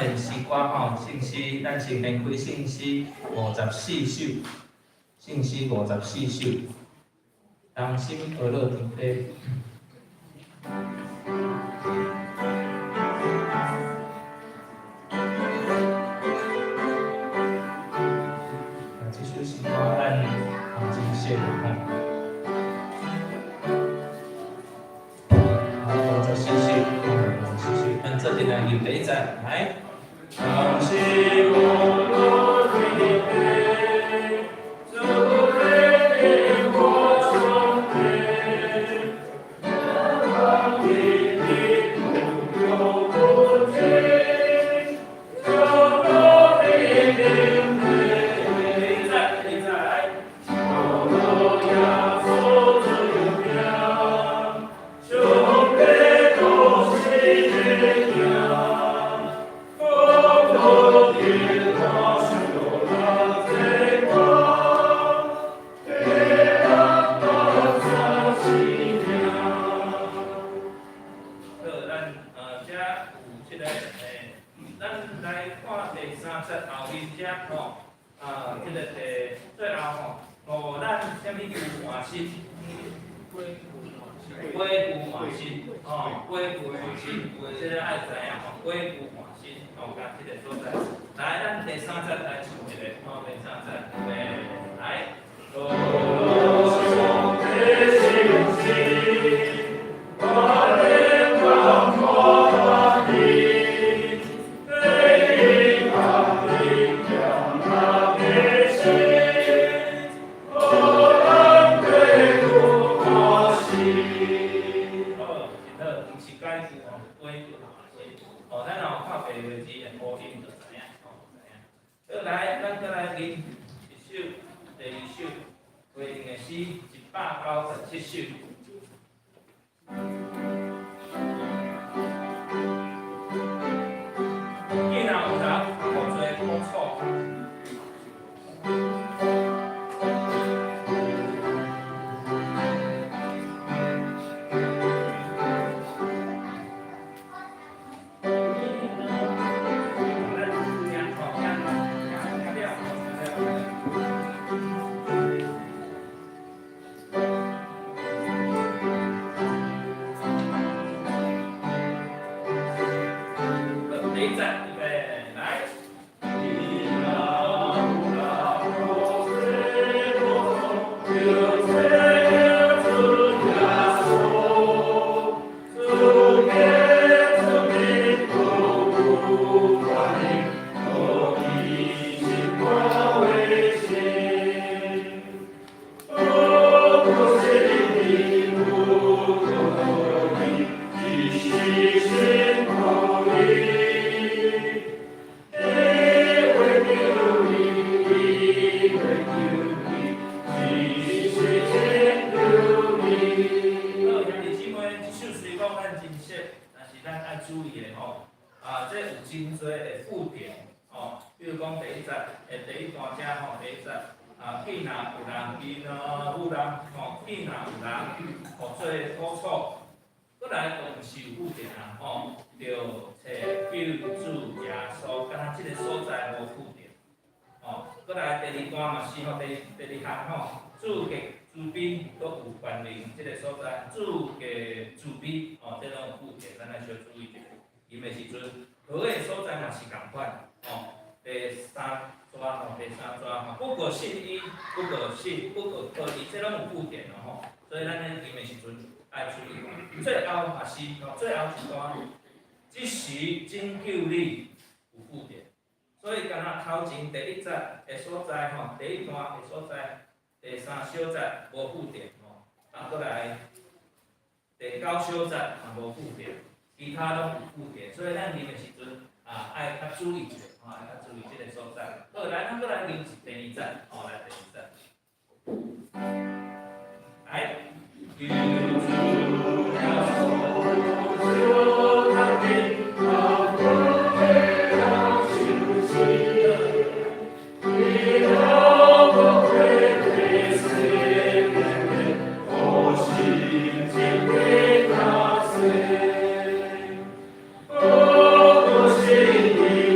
念詩歌吼，聖詩，咱先掀開聖詩五十四首，聖詩五十四首，同心學樂天地。啊，這首詩歌咱也真熟吼。好，五十四首，五十四首，咱做陣來吟第一節，來。同心學樂天地，主的我上帝，當天地不有不盡，就到地靈地。第二節，第二節來。求耶穌主名，上帝都是的行。福樂的我受人這光，地人當作生命。好，咱遮有這个咱來看第三節後面遮吼，啊，這个第最後吼，予咱啥物舊換新？改舊換新，吼，改舊換新，這个愛知影吼，改舊換新，吼，佮這个所在。來，咱第三節來唱一个，吼，第三節，預備，來。求上帝信心，我靈當看你，地當力量那的心，予咱改舊換新。好，真好，毋是改舊吼，改舊換新。哦，咱若有看白話字的呼音就知影，吼，知影。好，來，咱閣來吟一首，第二首，回應的詩197首。見若有人予做苦楚。咱聽吼，聽聽聽了吼，聽了。好，第一節，預備，來。見若有人予做苦楚，就找主耶穌，主耶穌的不權能，予伊心肝為新。不是的不可以，只是辛苦你。伊會救你，伊會救你，只是拯救你。好，兄弟姊妹，這首雖講咱真熟，但是咱愛注意的吼，啊，這有真濟的附點吼，比如講第一節的第一段遮吼，第一節啊，見若有人，見若有人，吼，見若有人予做苦楚，閣來就毋是有附點啊，吼，著揣救主耶穌，敢若這個所在無附點，吼，閣來第二段嘛是吼，第二行吼，主極慈悲，閣有權能，這個所在，主極慈悲，吼，這攏有附點，咱愛小注意一下。吟的時陣，好的所在嘛是仝款，吼，第三逝吼，第三逝吼，不過信伊，不過信，不過靠伊，這攏有附點咯吼，所以咱咧吟的時陣愛注意。最後嘛是吼，最後一段，這時拯救你有附點，所以敢若頭前第一節的所在吼，第一段的所在，第三小節無附點吼，啊，閣來第九小節嘛無附點，其他攏有附點，所以咱吟的時陣啊，愛較注意一下，吼，愛較注意這个所在。好，來，咱閣來吟第二節，吼，來第二節。來。求主耶穌，小較緊，靠阮的人受死，伊若無悔的生命，予心情的加生。不信伊，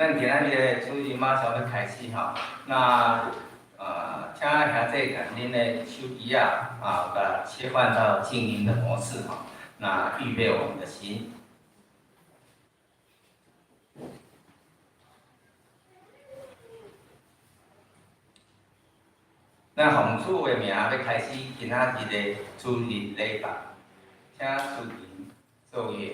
咱今仔日的主日馬上欲開始吼，那請兄弟共恁的手機仔啊，共切換到靜音的模式吼，那預備我們的心。咱奉主的名欲開始今仔日的主日禮拜，請司琴奏樂。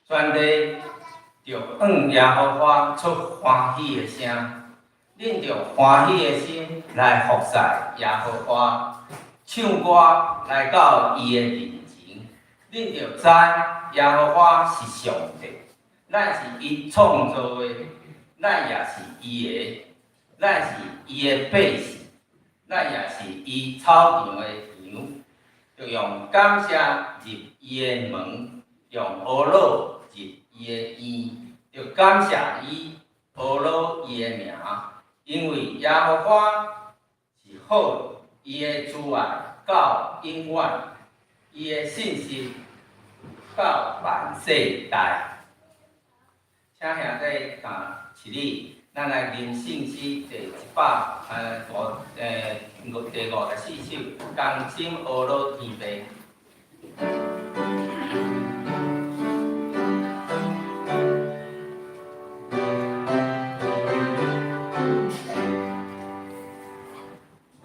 全地著向耶和華出歡喜的聲，恁著歡喜的心來服侍耶和華，唱歌來到伊的面前。恁著知耶和華是上帝，咱是伊創造的，咱也是伊的，咱是伊的百姓，咱也是伊草場的羊。著用感謝入伊的門，用呵咾入伊的院，著感謝伊，呵咾伊的名，因為耶和華是好，伊的慈愛到永遠，伊的信實到萬世代。請兄弟共起立，咱來吟聖詩第一百五五第54首，同心呵咾天父。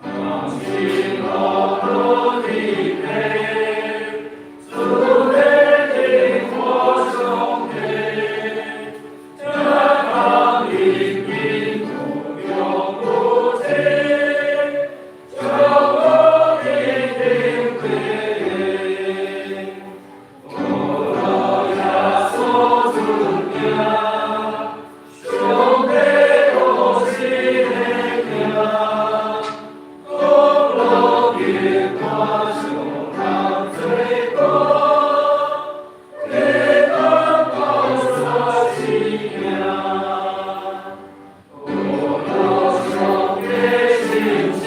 同心呵咾天父，主的天父上帝，這當人民無用無盡，將我的天父，呵咾耶穌主名，上帝可信的名。公路經過上人最高，天堂高山是名，呵咾上帝信實，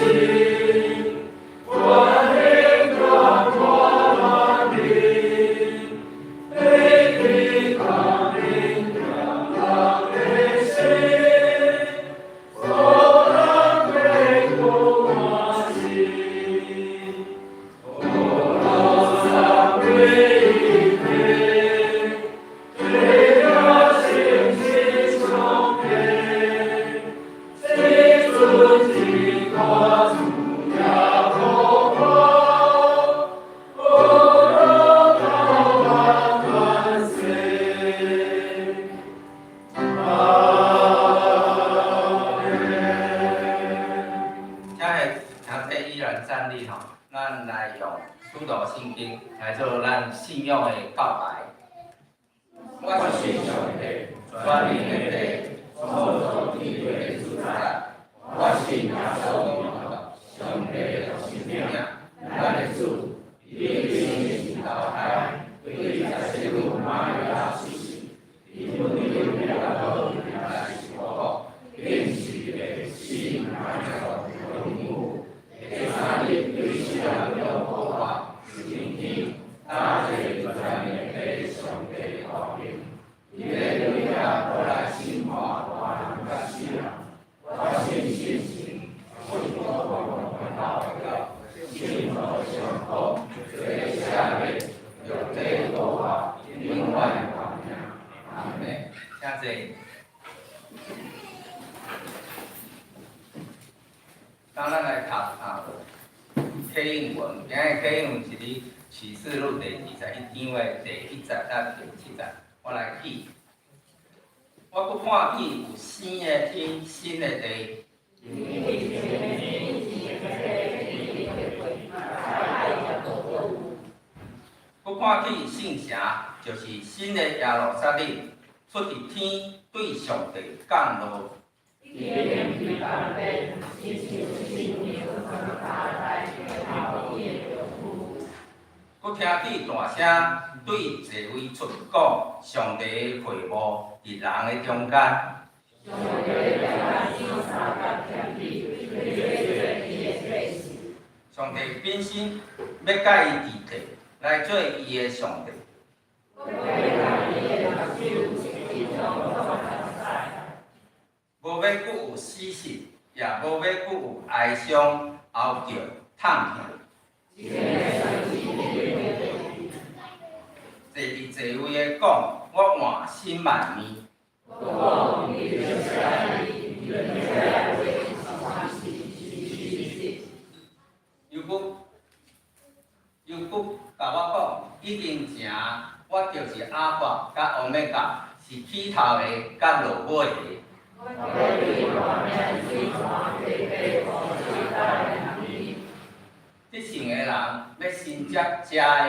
關天轉過萬民，地地降臨人的心，所人的苦歡喜。呵咾三位一體，天父聖子上帝，聖主之歌主耶和華，呵咾到萬萬世。阿們。請兄弟依然站立吼，咱來用使徒信經來做咱信仰的告白。我信上帝，全能的父，創造天地的主宰。我信耶穌基督，上帝的獨生子，咱的主，伊生是投胎，對十聖女瑪利亞出世，伊本於彼拉多來受苦，釘十字架死埋葬落地獄，第三日對死人中復活，升天，搭坐全能的上帝右邊，伊欲對遐閣來審判活人佮死人。我信聖神，信國會教，信徒相顧。啟應文，今日啟應文是佇啟示錄第21章的第1節到第7節，我來記。我閣看見有新的天，新的地。閣看見聖城，就是新的耶路撒冷，出佇天，對上帝降落。閣聽見大聲對座位出講，上帝的會幕佇人的中間。上帝本身欲佮伊佇咧，來做伊的上帝。無欲閣有死訊，也無欲閣有哀傷、哀叫、痛疼。坐佇座位的講，我換新萬物。又閣又閣共我講，已經成，我就是阿法佮歐米伽，是起頭的佮落尾的。得勝的人欲承接這的。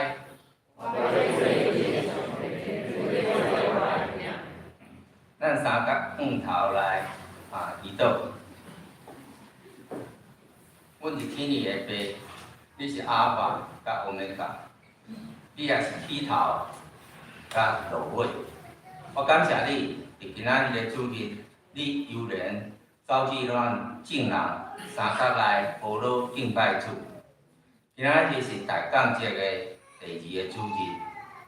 咱三角向頭來啊祈禱。阮是天父的爸，你是阿法佮歐米伽，你也是起頭佮落尾。我感謝你，佇今仔日的主日，你悠然召集咱眾人三角來學老敬拜主。今仔日是大降節的第二个主日，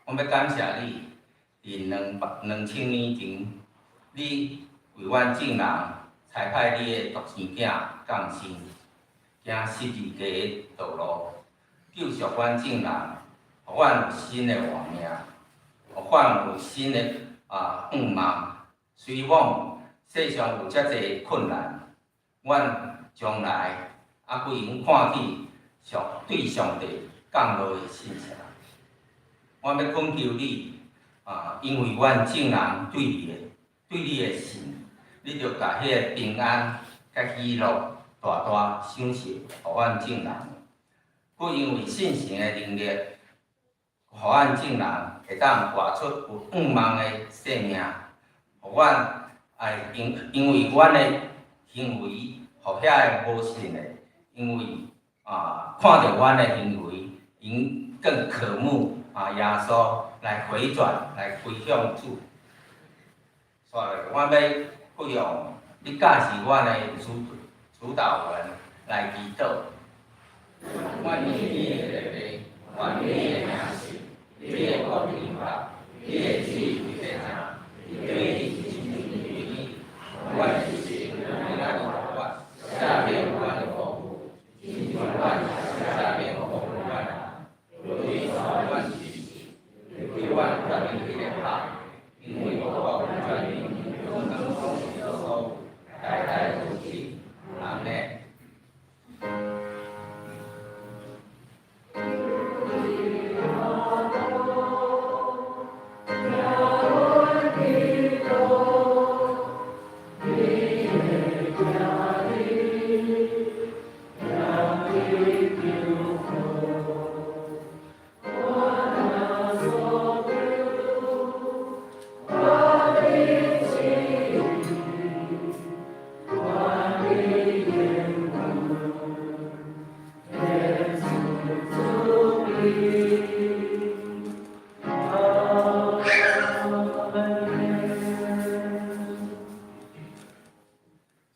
我欲感謝你，佇2000年前，你為阮眾人差派你的獨生囝降生，行十字架的道路，救贖阮眾人，予阮有新的活命，予阮有新的願望。雖罔世上有遮濟困難，阮將來猶閣會用看見上對上帝降落的聖城。我欲懇求你啊，因為阮眾人對你的信，你著共彼个平安佮喜樂大大賞賜予阮眾人。閣因為聖神的能力，予阮眾人會當活出有盼望的生命，予阮會因為阮的行為，予遐个無信的，因為看著阮的行為，𪜶更渴慕耶穌來回轉，來歸向主。所以，我欲用你教示阮的主導文來祈禱。阮是你的爸，願你的名聖，你的國臨到，你的旨意達成，對你阮的食今仔日予阮，赦免阮的過誤，親像阮赦免過誤阮人，對阮是對阮脫離彼个拍，因為國權柄永遠攏是你所有，代代如此。阿們。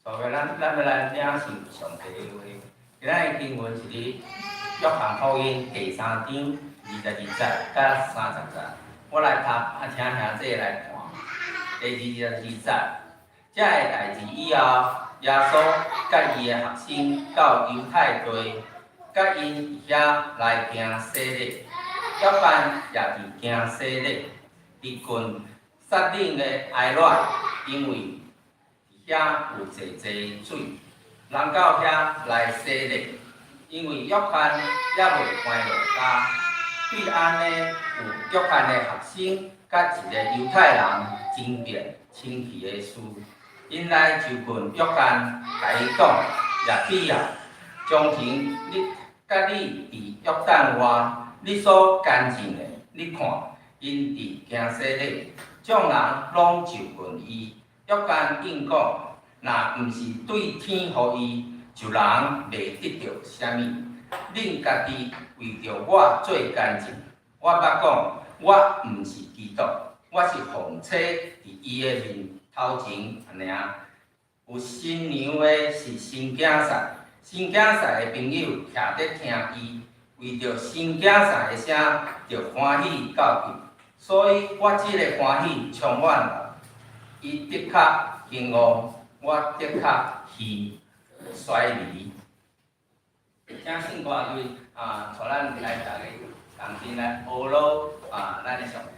所以咱欲來領受上帝的話。今仔日經文是佇約翰福音第三章22節佮30節。我來讀，請兄弟來看。第22節，這个代誌以後，耶穌佮伊的學生到猶太地，佮𪜶佇遐來行洗禮。約翰也佇行洗禮，佇近撒冷的哀挪，因為佇遐有濟濟水，人到遐來洗禮。因為約翰猶未關落監。對按呢，有約翰的學生佮一個猶太人爭辯清氣的事，𪜶來就近約翰，共伊講：辣彼啊，從前你佮你佇約旦外，你所見證的，你看，𪜶佇行洗禮，眾人攏就近伊。約翰應講：若毋是對天予伊，就人袂得著啥物。恁家己為著我做見證，我捌講，我毋是基督，我是奉差佇伊的面頭前爾。有新娘的是新囝婿，新囝婿的朋友徛佇聽伊，為著新囝婿的聲，就歡喜到極。所以我這个歡喜充滿了。伊的確興旺，我的確虛衰微。請聖歌隊啊，帶咱來逐家同齊來學囉啊，咱的上帝。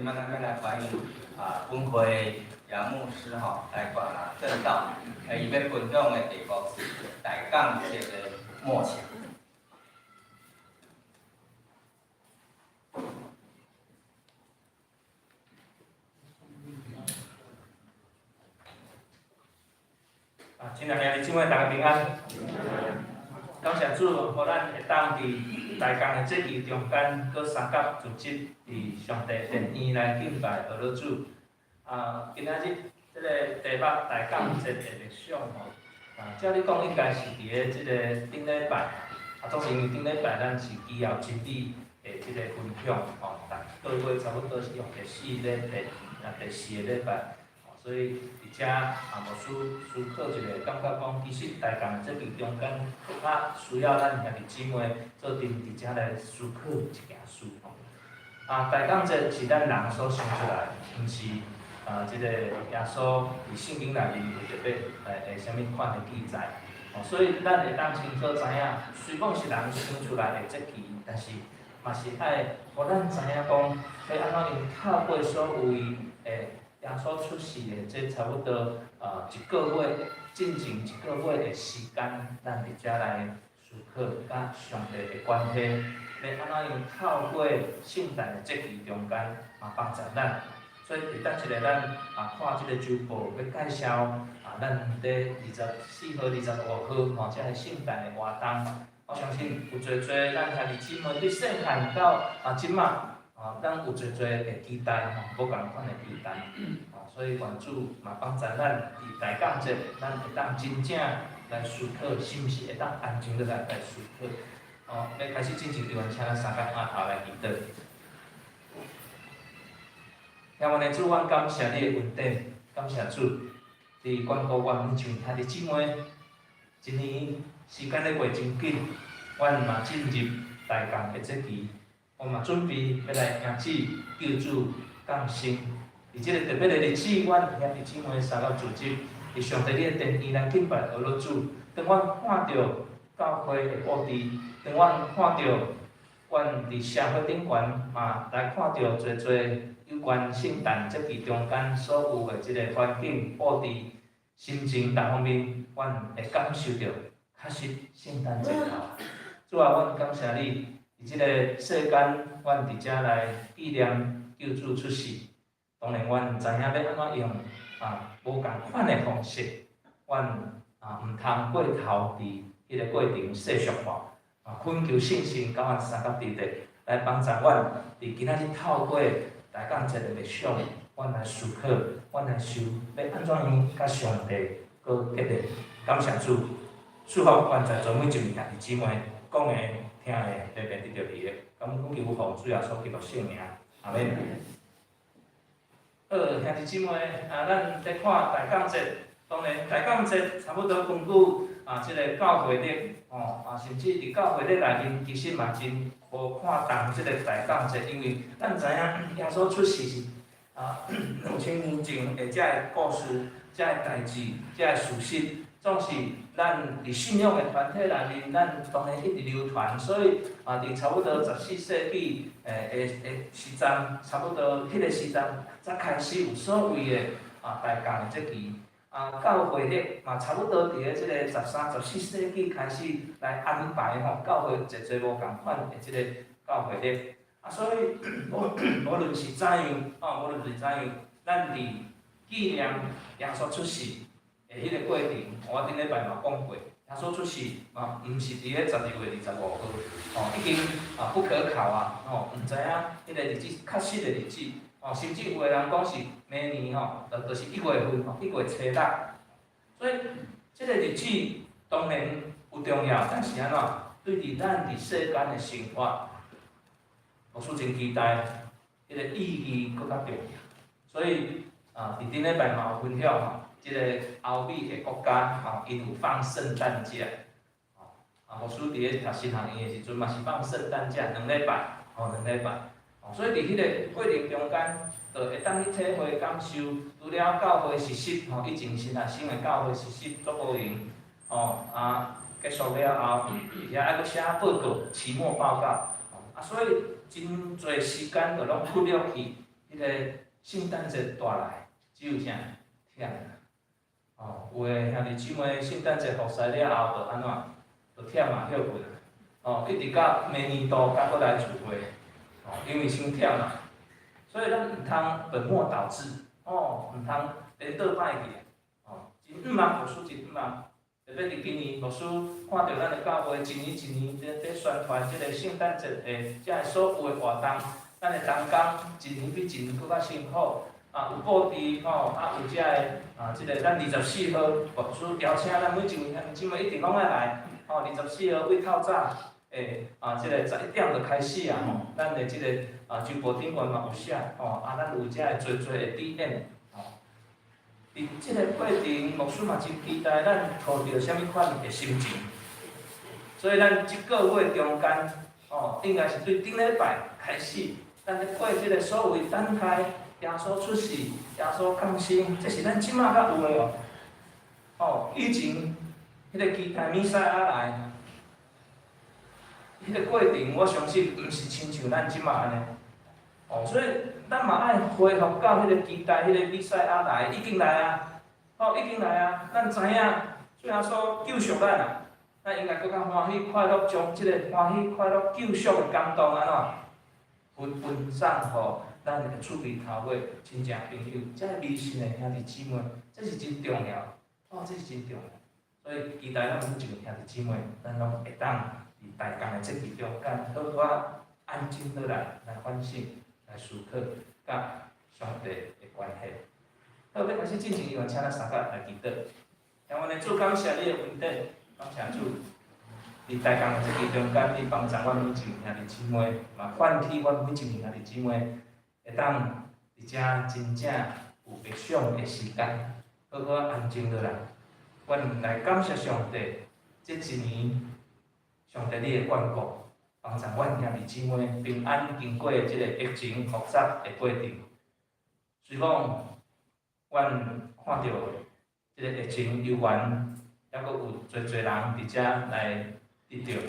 這擺咱欲來歡迎本會楊牧師吼來講證道，伊欲分享的題目是大降節的默想。親愛兄弟姊妹，大家平安。感謝主，予咱會當佇大降的節期中間，閣相佮組織佇上帝殿院來敬拜阿老主。今仔日這个題目大降節的默想吼，照理講應該是佇咧這个頂禮拜，總是因為頂禮拜咱是基要真理的這个分享吼，逐个月差不多是用第四禮拜，第四个禮拜。所以佇遮牧師思考一下，感覺講其實大降節期中間，閣較需要咱兄弟姊妹做陣佇遮來思考一件事吼。大降節是咱人所想出來，毋是這个耶穌佇聖經內面有特別啥物款的記載。所以咱會當清楚知影，雖講是人想出來的節期，但是嘛是愛予咱知影講，欲按怎樣透過所謂的耶穌出世的這差不多一个月進前一个月的時間，咱佇遮來思考佮上帝的關係，欲按怎樣透過聖誕的節期中間嘛幫助咱。所以佇等一下咱看這个週報欲介紹咱佇24號、25號吼，這个聖誕的活動，我相信有濟濟咱兄弟姊妹對細漢到這馬。咱有濟濟的期待吼，無仝款的期待，所以願主嘛幫助咱佇大降節，咱會當真正來思考，是毋是會當安靜落來來思考。欲開始進前，就請咱三共按頭來祈禱。天父的主，阮感謝你的恩典，感謝主，佇關顧阮每一位兄弟姊妹。一年時間咧過真緊，阮嘛進入大降的節期。我嘛準備欲來迎接救主降生，佇這个特別的日子，阮兄弟姊妹相佮組織，佇上帝你的殿院來敬拜阿老主。當阮看著教會的布置，當阮看著阮佇社會頂懸嘛來看著濟濟有關聖誕節期中間所有的這个環境布置，心情逐方面，阮會感受著，確實聖誕節到。主啊，阮感謝你。佇這个世間，阮佇遮來紀念救主出世。當然，阮知影欲按怎用無仝款的方式，阮毋通過頭佇彼个過程世俗化，懇求聖神佮阮相佮佇咧，來幫助阮佇今仔日透過大降節的默想，阮來思考，阮來想欲按怎樣佮上帝閣結連。感謝主，祝福阮在座每一位兄弟姊妹講的。聽的，特別得著利益，感恩求奉主耶穌基督聖名，阿們。好，兄弟姊妹，咱佇看大降節，當然大降節差不多根據這个教會曆，吼，甚至佇教會曆內面，其實嘛真無看重這个大降節，因為咱知影耶穌出世是2000年前的這个故事、這个代誌、這个事實。總是咱佇信仰的團體內面，咱當然一直流傳，所以佇差不多14世紀的時陣，差不多彼个時陣才開始有所謂的大降的節期。教會曆嘛差不多佇咧這个13、14世紀開始來安排吼，教會濟濟無仝款的這个教會曆。所以無論是怎樣，無論是怎樣，咱佇紀念耶穌出世的彼个過程，我頂禮拜嘛講過，耶穌出世嘛，毋是佇咧12月25號，已經不可考啊，毋知影彼个日子確實的日子，甚至有的人講是明年吼，就是1月份吼，1月初6，所以這个日子當然有重要，但是按怎對佇咱佇世間的生活，牧師真期待，彼个意義閣較重要，所以佇頂禮拜嘛有分享吼。這个歐美的國家吼，𪜶有放聖誕假，牧師佇咧讀神學院的時陣嘛是放聖誕假兩禮拜，吼兩禮拜，所以佇彼个過程中間，就會當去體會感受，除了教會實習，吼，以前新學生的教會實習足無閒，吼結束了後，而且愛閣寫報告，期末報告，所以真濟時間就攏忽略去彼彼个聖誕節帶來只有啥忝。哦，有的兄弟姊妹聖誕節服侍了後，就按怎？就忝啊，歇睏啊。哦，一直到明年度才閣來聚會。哦，因為傷忝啊。所以咱毋通本末倒置，哦，毋通顛倒擺去。哦，真毋茫，牧師真毋茫。特別佇今年，牧師看著咱的教會一年一年佇宣傳這個聖誕節的遮个所有的活動，咱的同工一年比一年閣較辛苦。啊，有布置吼，啊有遮个啊，這個咱24號，牧師邀請咱每一位兄弟姊妹一定攏愛來。吼，24號對透早的啊，這個11點就開始啊吼，咱的這個啊，周報頂懸嘛有寫吼，啊，咱有遮個濟濟的 DM 吼。佇這個過程，牧師嘛真期待咱抱著啥物款的心情。所以咱這個月中間，吼，應該是對頂禮拜開始，咱咧過這個所謂等待耶穌出世、耶穌降生，這是咱這馬才有的哦。吼，以前彼個期待彌賽亞來，彼個過程，我相信毋是親像咱這馬按呢。哦，所以咱嘛愛恢復到彼個期待，彼個彌賽亞來，已經來啊！吼，已經來啊！咱知影，主耶穌救贖咱啊，咱應該閣較歡喜快樂，將這個歡喜快樂救贖的感動按怎分分送予咱的厝邊頭尾親戚朋友，遮个未信的兄弟姊妹，這是真重要，哦，這是真重要。所以期待咱每一个兄弟姊妹，咱攏會當佇大工的節期中間，好好仔安靜落來，來反省，來思考，佮上帝的關係。好，欲開始進前，伊請咱三個來祈禱。向阮的主，感謝你的恩典，感謝主，佇大工的節期中間，你幫助阮每一位兄弟姊妹，嘛喚起阮每一位兄弟姊妹，會當佇遮真正有默想的時間，好好安靜落來。阮來感謝上帝，這一年上帝你的眷顧，幫助阮兄弟姊妹平安經過這個疫情複雜的過程。雖講，阮看著這個疫情猶原，猶閣有濟濟人佇遮來得著，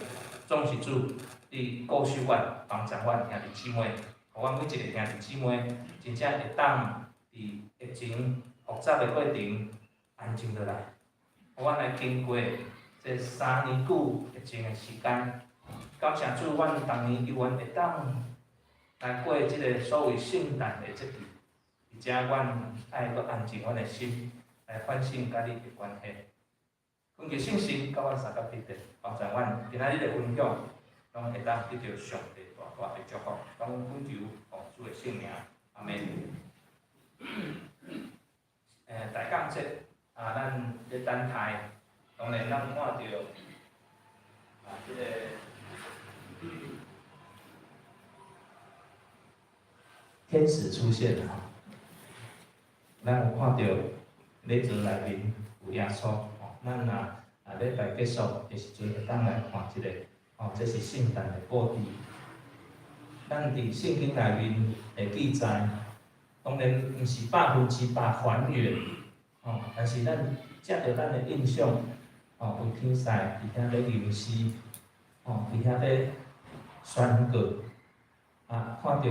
總是主，你顧守阮，幫助阮兄弟姊妹，予阮每一個兄弟姊妹真正會當佇疫情複雜的過程安靜落來，予阮來經過這3年久疫情的時間，感謝主，阮逐年猶原會當來過這個所謂聖誕的節期。而且阮愛閣安靜阮的心，來反省佮你的關係。懇求聖神佮阮相佮彼得，幫助阮今仔日的分享，攏會當得著上帝大大的祝福。阮懇求奉主的聖名，阿門。大工節啊，咱咧等待，當然咱看著啊，這個天使出現了。咱有看著禮座內面有耶穌，吼，咱若啊禮拜結束的時陣，會當來看一下，吼，這是聖誕的布置。咱佇聖經內面的記載，當然毋是100%還原，吼，但是咱藉著咱的印象，吼，有天使佇遐咧吟詩，吼，佇遐咧宣告，啊，看著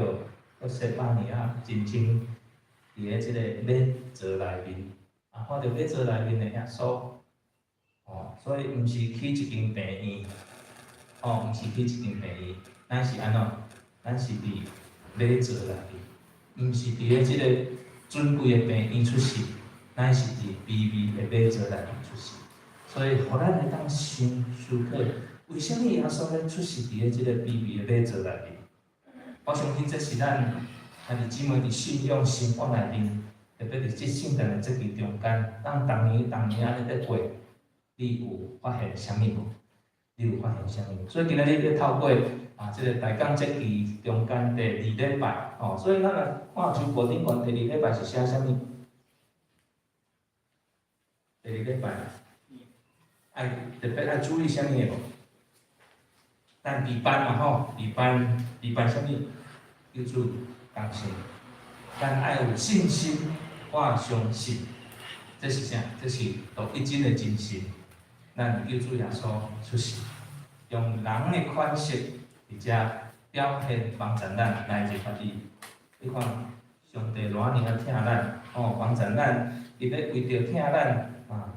約瑟瑪利亞真正佇咧這個馬槽內面，啊，看著馬槽內面的耶穌，吼，所以毋是去一間病院，吼，毋是去一間病院，咱是按怎？咱是佇馬槽內面，毋是佇咧這個尊貴的病院出世，咱是佇卑微的馬槽內面出世。所以，予咱會當想思考，為啥物耶穌欲出世佇咧這個卑微的馬槽內面？我相信這是咱兄弟姊妹佇信仰生活內面，特別佇這聖誕的節期中間，咱逐年逐年按呢佇過，你有發現啥物無？你有發現啥物？所以今仔日欲透過啊，這個大工節期中間第二禮拜，吼，所以咱來看周報頂懸第二禮拜是寫啥物？第二禮拜愛特別愛注意啥物的無？咱禮拜嘛吼，禮拜禮拜啥物？叫做同心，咱愛有信心，我相信，這是啥？這是獨一真的真神。咱救主耶穌出世，用人的款式，佇遮表現幫助咱來入發你。你看，上帝偌爾疼咱，吼，幫助咱，伊欲為著疼咱啊，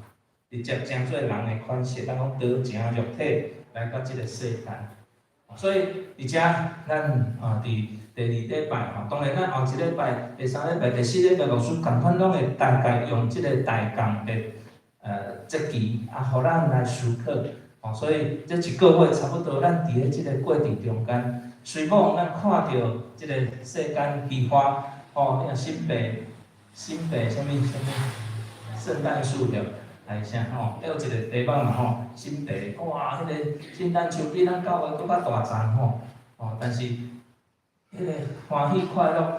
直接成做人的款式，咱講道成肉體來到這个世間。所以佇遮咱啊，佇第二禮拜吼，當然咱後一禮拜、第三禮拜、第四禮拜，牧師仝款攏會大概用這个大綱的節期啊，予咱來思考。吼，所以這一個月差不多，咱佇咧這个過程中間，雖罔咱看著這个世間虛華，吼，你若新北新北啥物啥物聖誕樹對，還是啥吼？還有一個地方嘛吼，新北哇，彼個聖誕樹比咱教會閣較大叢吼，哦，但是彼个歡喜快樂，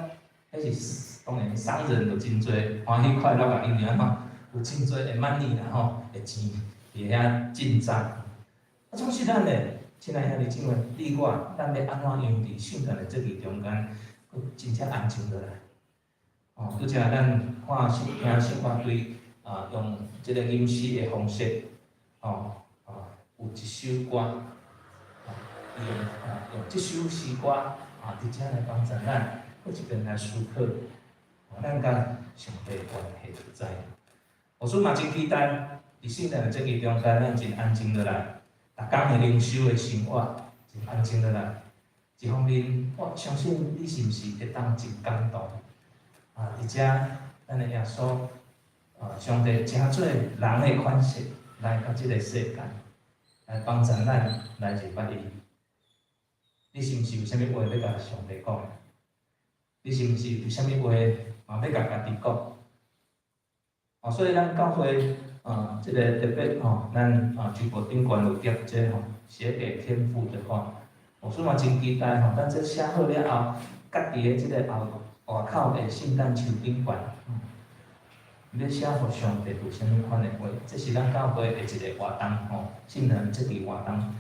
彼是當然商人就真濟歡喜快樂啊，因為按怎有真濟的 money 啦吼，的錢佇遐進帳。啊，總是咱咧，親愛兄弟姊妹，你我，咱欲按怎樣佇聖誕的節期中間，閣真正安靜落來。哦，拄才咱看聖聽聖歌隊啊，用這个吟詩的方式，哦，啊，有一首歌，啊，用啊用這首詩歌啊，佇遮來幫助咱，閣一遍來思考，哦，咱佮上帝關係何在？牧師嘛真期待，佇聖誕的節期中間，咱真安靜落來。逐工的靈修的生活，真安靜落來。一方面，我相信你是毋是會當真感動？啊，佇遮，咱的耶穌，啊，上帝成做人的款式來到這个世間，來幫助咱來認捌伊。你是毋是有啥物話欲共上帝講？你是毋是有啥物話嘛欲共家己講？哦，所以咱教會啊，這个特別吼，咱啊，直播頂懸有貼這吼，寫給天父的話，牧師嘛真期待吼，咱這寫好了後，家己的這个後外口的聖誕樹頂懸，欲寫予上帝有啥物款的話？這是咱教會的一个活動吼，聖誕節期活動。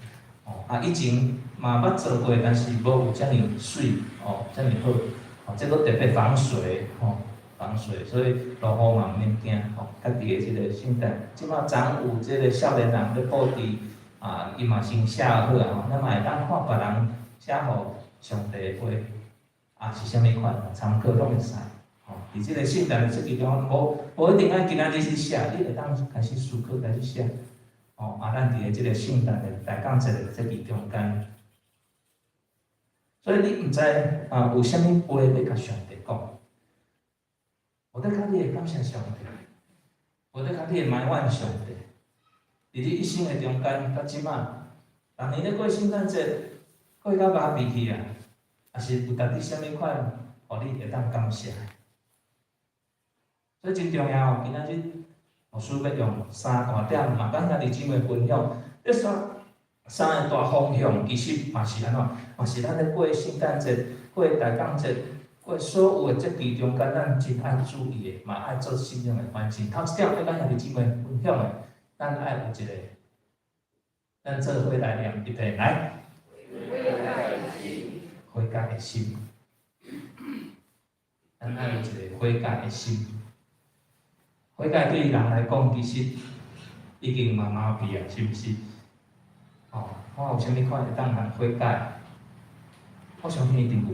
哦，啊，以前嘛捌做過，但是無有遮爾媠哦，遮爾好。哦，這閣特別防水吼，防水，所以落雨嘛毋免驚吼。家己的這个聖誕，這馬昨有這个少年人咧布置，啊，伊嘛先寫好啊吼，咱嘛會當看別人寫予上帝的話，啊是啥物款，參考攏會使。吼，佇這个聖誕的節期中，無無一定愛今仔日去寫，你會當開始思考，開始寫。吼，啊，咱佇咧這个聖誕的大降節的節期中間，所以你毋知啊有啥物話欲共上帝講，無得較你會感謝上帝，無得較你會埋怨上帝。佇你一生的中間，到這馬，逐年咧過聖誕節，過到麻痹去啊，抑是有值得啥物款，予你會當感謝？所以真重要，今仔日牧師欲用三大點嘛，佮兄弟姊妹分享。這三個大方向，其實嘛是按怎？嘛是咱咧過聖誕節、過大降節、過所有的節期中間，咱真愛注意的，嘛愛做信仰的反省。頭一點欲佮兄弟姊妹分享的，咱愛有一個，咱做伙來念一遍來。悔改的心，咱愛有一個悔改的心。悔改對人來講，其實已經嘛麻痹啊，是毋是？哦，我有啥物款會當通悔改？我相信一定有。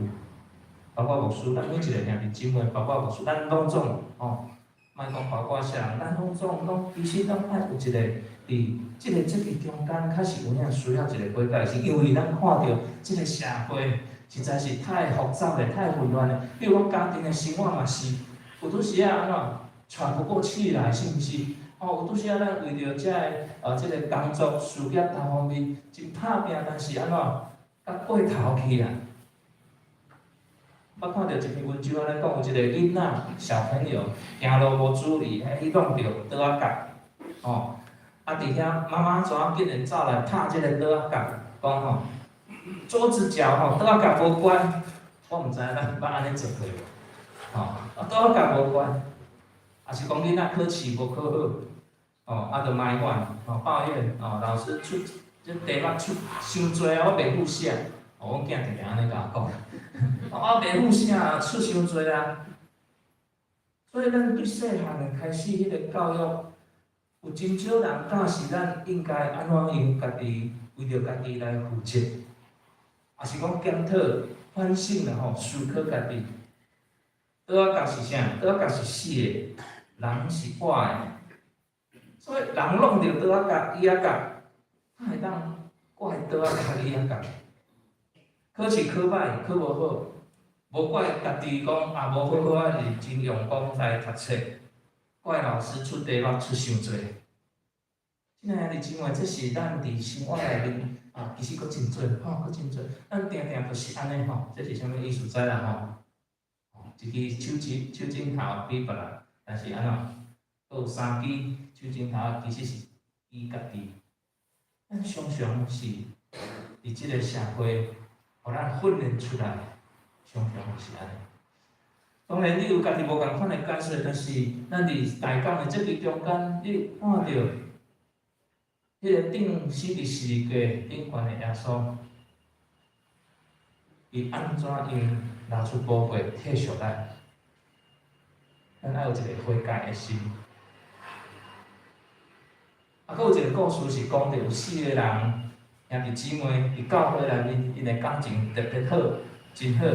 包括牧師，咱每一個兄弟姊妹，包括牧師，咱攏總吼，莫講包括啥人，咱攏總攏其實攏愛有一個佇這个節期中間，確實有影需要一個悔改的心，因為咱看著這个社會實在是太複雜咧，太混亂咧。比如講家庭的生活嘛是，有拄時仔按怎喘不過氣來，是毋是？哦，有拄時仔咱為著遮个這个工作事業各方面真拍拚，但是按怎較過頭去啊？捌看著一篇文章按呢講，有一个囡仔小朋友行路無注意，去挵著桌仔角，吼，啊，佇遐媽媽怎竟然走來拍這个桌仔角，講吼，桌子腳吼，桌仔角無乖，我毋知咱捌按呢做過無？吼，啊，桌仔角無乖，抑是講囡仔考試無考好，哦，啊，就埋怨，吼，抱怨，哦，老師出這題目出傷濟啊，我袂曉寫，哦，阮囝定定按呢共我講，我袂曉寫啊，出傷濟啊。所以咱對細漢的開始，彼個教育，有真少人教示咱應該按怎用家己為著家己來負責，抑是講檢討反省啦吼，思考家己。桌仔角是啥？桌仔角是死的，人是活的。所以人弄著桌仔角、椅仔角，哪會當掛佇桌仔角、椅仔角？考試考歹，考無好，無怪家己講啊無好好啊，是真用功來讀冊，怪老師出題目出傷濟。親愛的姊妹，這是咱佇生活內面啊，其實閣真濟吼，閣真濟。咱定定就是按呢吼，這是啥物意思？知啦吼？一支手指手指頭比別人，但是按怎？閣有三支手指頭，其實是比家己。咱常常是佇這個社會，予咱訓練出來，常常是按呢。當然，你有家己無仝款的感受，但是咱佇大講的這個中間，你看著彼個釘死佇十字架頂懸的耶穌，伊按怎樣拿出寶血替贖咱？咱愛有一個悔改的心。啊，閣有一個故事是講著有四個人兄弟姊妹佇教會內面，𪜶的感情特別好，真好。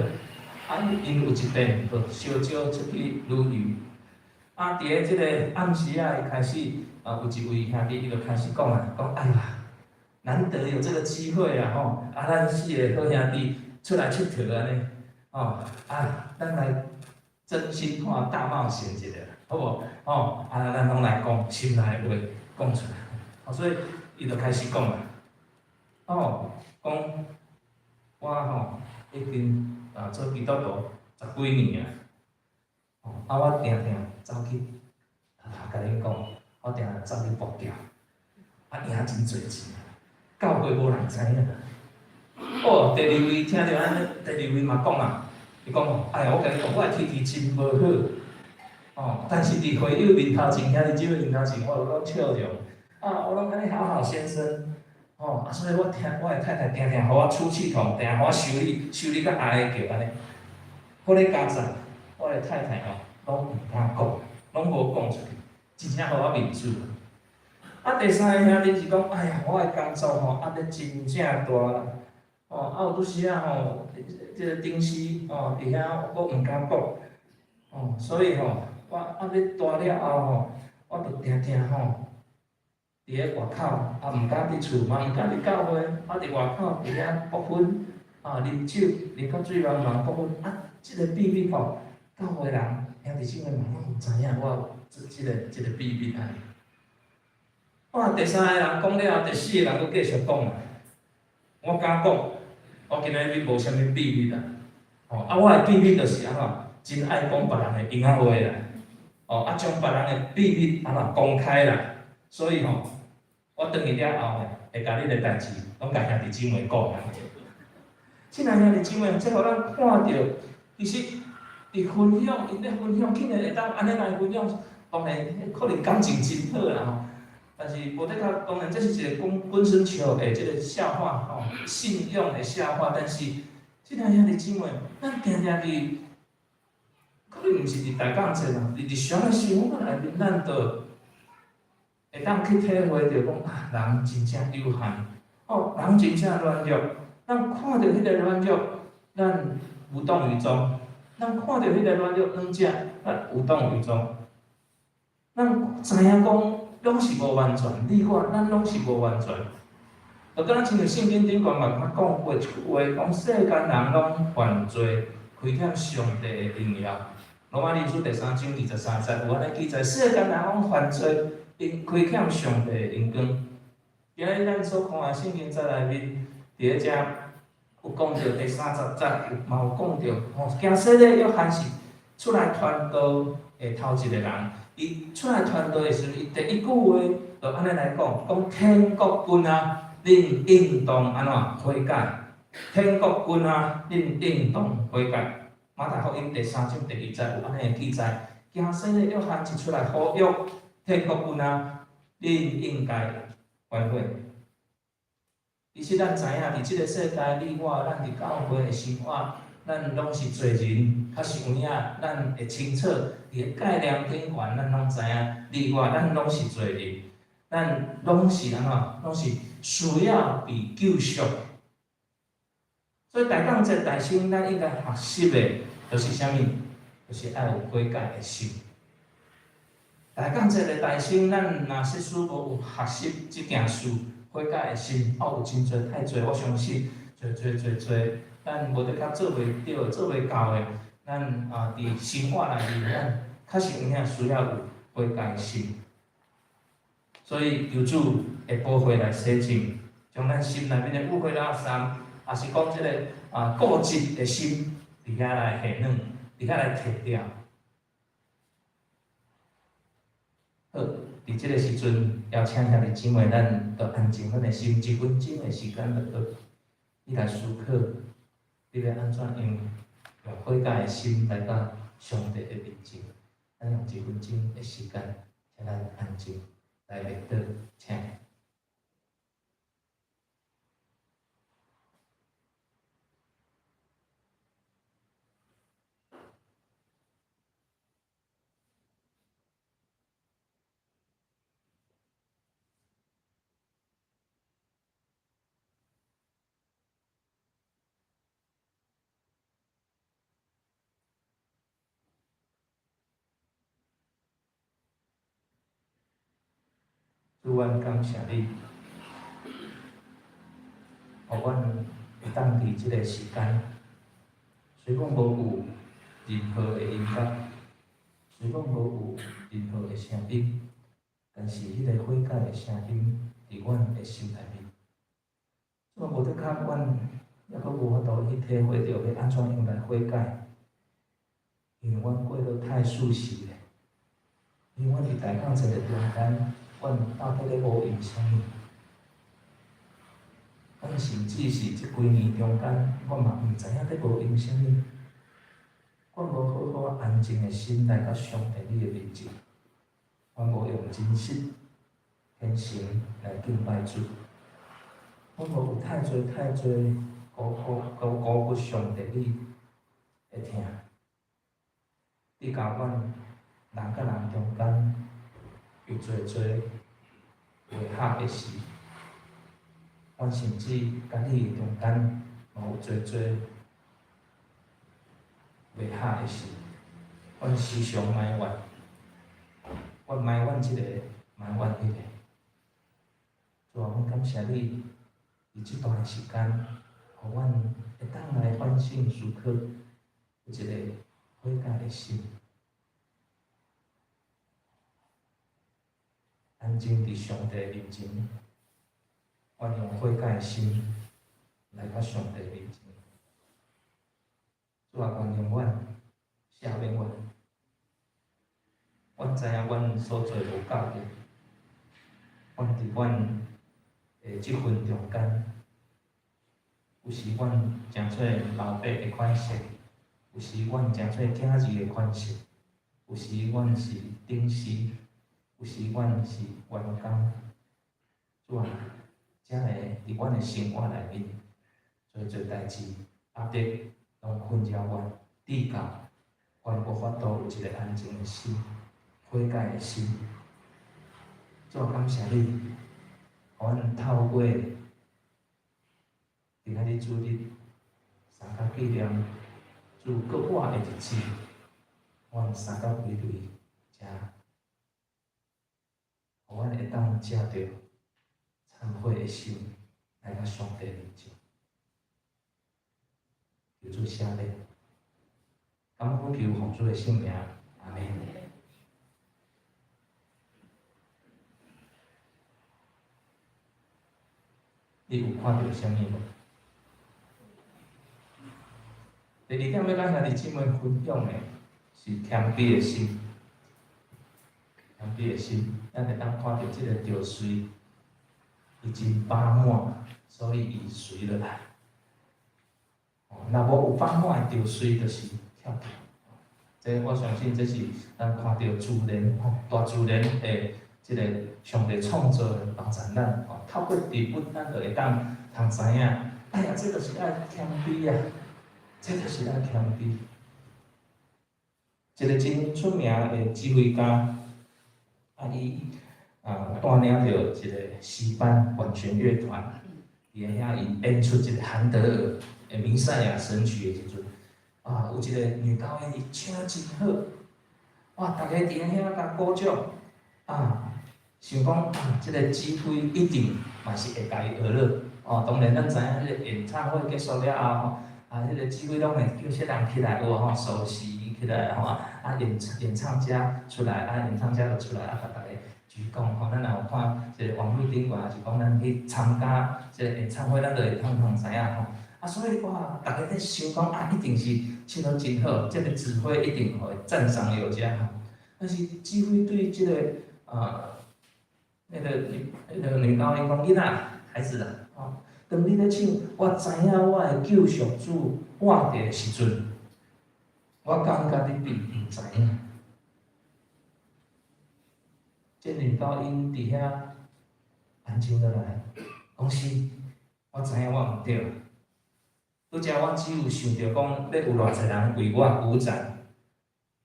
啊，𪜶有一頓就相招出去旅遊。啊，佇咧這個暗時仔開始，啊，有一位兄弟伊就開始講啊，講哎呀，難得有這個機會啊吼，啊，咱四個好兄弟出來𨑨迌按呢，吼，啊，咱來真心話大冒險一下，好無？吼，啊，咱攏來講心內話，講出來。所以伊就開始講啦，哦，講我吼已經啊做基督徒十幾年啊，哦，啊我定定走去，啊共恁講，我定定走去搏轎，啊贏真濟錢，教會無人知影。哦，第二位聽著按呢，第二位嘛講啊，伊講，哎呀，我共你講，我的脾氣真無好，哦，但是佇會友面頭前，兄弟姊妹面頭前，我攏笑容。啊，我攏按呢好好先生，吼，啊，所以我聽我的太太定定予我出氣筒，定予我修理，修理甲哀叫按呢。好咧佳哉，我的太太吼，攏毋敢講，攏無講出去，真正予我面子。啊，第三个兄弟是講，哎呀，我的工作吼壓力真正大啦，吼，啊有拄時仔吼，這個頂司吼佇遐我毋敢講，吼，所以吼，我壓力大了後吼，我就定定吼，佇咧外口，啊毋敢佇厝，嘛毋敢佇教會，啊佇外口佇遐搏薰，啊啉酒，啉到醉茫茫搏薰，啊，這個秘密吼，教會人兄弟姊妹嘛攏毋知影我有這個秘密按呢。哇！第三個人講了後，第四個人閣繼續講啊。我敢講，我今仔日無啥物秘密啦。吼，啊，我的秘密就是按怎，真愛講別人的閒仔話啦。哦，啊，將別人的秘密按怎公開啦。所以吼，我轉去了後呢，會共恁的代誌攏共兄弟姊妹講啊。親愛兄弟姊妹，這予咱看著，其實佇分享，𪜶咧分享，竟然會當按呢來分享，當然可能感情真好啦吼。但是無的確，當然這是一個講本身笑的這個笑話吼，信仰的笑話。但是，親愛兄弟姊妹，咱定定佇，可能毋是佇大講節啦，佇日常的生活內面，咱就會當去體會著講啊，人真正有限，哦，人真正軟弱。咱看著彼個軟弱，咱無動於衷；咱看著彼個軟弱軟者，咱無動於衷。咱知影講，攏是無完全，你我咱攏是無完全。就敢若親像聖經頂懸嘛講過一句話，講世間人攏犯罪，虧欠上帝的榮耀。羅馬書第三章二十三節有按呢記載：世間人攏犯罪，𪜶虧欠上帝的榮光。今日咱所看的聖經節內面，佇咧遮有講著第三十節，嘛有講著吼，行洗禮約翰是出來傳道的頭一個人。伊出來傳道的時陣，伊第一句話就按呢來講，講天國近啊，恁應當按怎悔改？天國近啊，恁應當悔改。馬太福音第三章第二節有按呢記載，行洗禮約翰一出來呼籲天國近啊，恁應該反悔。其實咱知影，佇這個世界，你我咱佇教會的生活，咱攏是罪人，較是有影，咱會清楚，佇個概念頂懸，咱攏知影，你我咱攏是罪人，咱攏是按怎，攏是需要被救贖。所以大講節大先，咱應該學習的，就是啥物？就是愛有悔改的心。大講這个大心，咱若實事無有學習這件事，悔改的心，哦，有真濟太濟，我相信，濟濟濟濟，咱無的確做袂著，做袂到的，咱啊，佇生活內面，咱確實有影需要有悔改的心。所以求主的寶血來洗淨，將咱心內面的污穢垃圾，抑是講這个啊固執的心，佇遐來下軟，佇遐來剔掉。好，佇這个時陣，邀請兄弟姊妹，咱就安靜咱的心，一分鐘的時間就好。你來思考，你欲按怎樣用悔改的心來到上帝的面前？咱用一分鐘的時間，請咱安靜來默禱，請。主，阮感謝你，予阮會當佇這个時間，雖講無有任何的音樂，雖講無有任何的聲音，但是彼个悔改的聲音佇阮的心內面。主啊，無的確，阮猶閣無法度去體會著欲按怎樣來悔改，因為阮過得太舒適咧，因為阮佇大港這个中間。阮到底咧烏用啥物？阮甚至是這幾年中間，我嘛毋知影咧烏用啥物。阮無好好安靜的心來到上帝你的面前，阮無用真實虔誠來敬拜主，阮無有太濟太濟辜負辜辜負上帝你的疼，你共阮人佮人中間。有濟濟袂合的事，阮甚至佮你中間嘛有濟濟袂合的事，阮時常埋怨，阮埋怨這個，埋怨彼個。主啊，阮感謝你，佇這段時間，予阮會當來反省思考，有一个悔改的心。安靜佇上帝面前，阮用悔改的心來到上帝面前。主啊，原諒阮，赦免阮。阮知影阮所做無夠的，阮佇阮的這份中間，有時阮誠做老爸的款式，有時阮誠做囝兒的款式，有時阮是頂司。有時阮是員工，主啊，遮个佇阮的生活內面，濟濟代誌壓力攏困擾阮，直到阮無法度有一个安靜的心、悔改的心。主啊，感謝你，予阮透過今仔日主日三工紀念主復活的日子，阮三工規隊遮。予阮會當藉著懺悔的心來到上帝面前，求主赦免，感恩求奉主的聖名，阿們。你有看著啥物無？第二點欲佮兄弟姊妹分享的是謙卑的心。謙卑的心，咱會當看著這个稻穗，伊真飽滿，所以伊垂落來。若無有飽滿的稻穗，就是翹起。這我相信，這是咱看著自然吼，大自然的這个上帝創造的幫助咱吼，透過植物，咱就會當通知影。哎呀，這就是愛謙卑啊！這就是愛謙卑。一个真出名的指揮家。啊！伊啊帶領著一个詩班管弦樂團，佇遐伊演出一个韓德爾的彌賽亞神曲的時陣，啊，有一个女高音，伊唱真好，哇，逐家佇遐共鼓掌，啊，想講啊，這个指揮一定嘛是會共伊學落，哦，當然咱知影彼個演唱會結束了後吼，啊，彼個指揮攏會叫啥人起來有無吼，首席起來吼，啊演唱家出來，啊演唱家就出來，啊共逐家鞠躬吼。咱若有看這個網路頂懸，還是講咱去參加這個演唱會，咱就會通通知影吼。啊，所以哇，逐家咧想講啊，一定是唱得真好，這個指揮一定會讚賞有加吼。但是指揮對這個啊，那個女高音講，囡仔，孩子啊，哦，當你咧唱，我知影我的救贖主活著的時陣，我感覺你並毋知影。這女高音佇遐安靜落來，講是，我知影我毋對。拄才我只有想著講，欲有偌濟人為我鼓掌，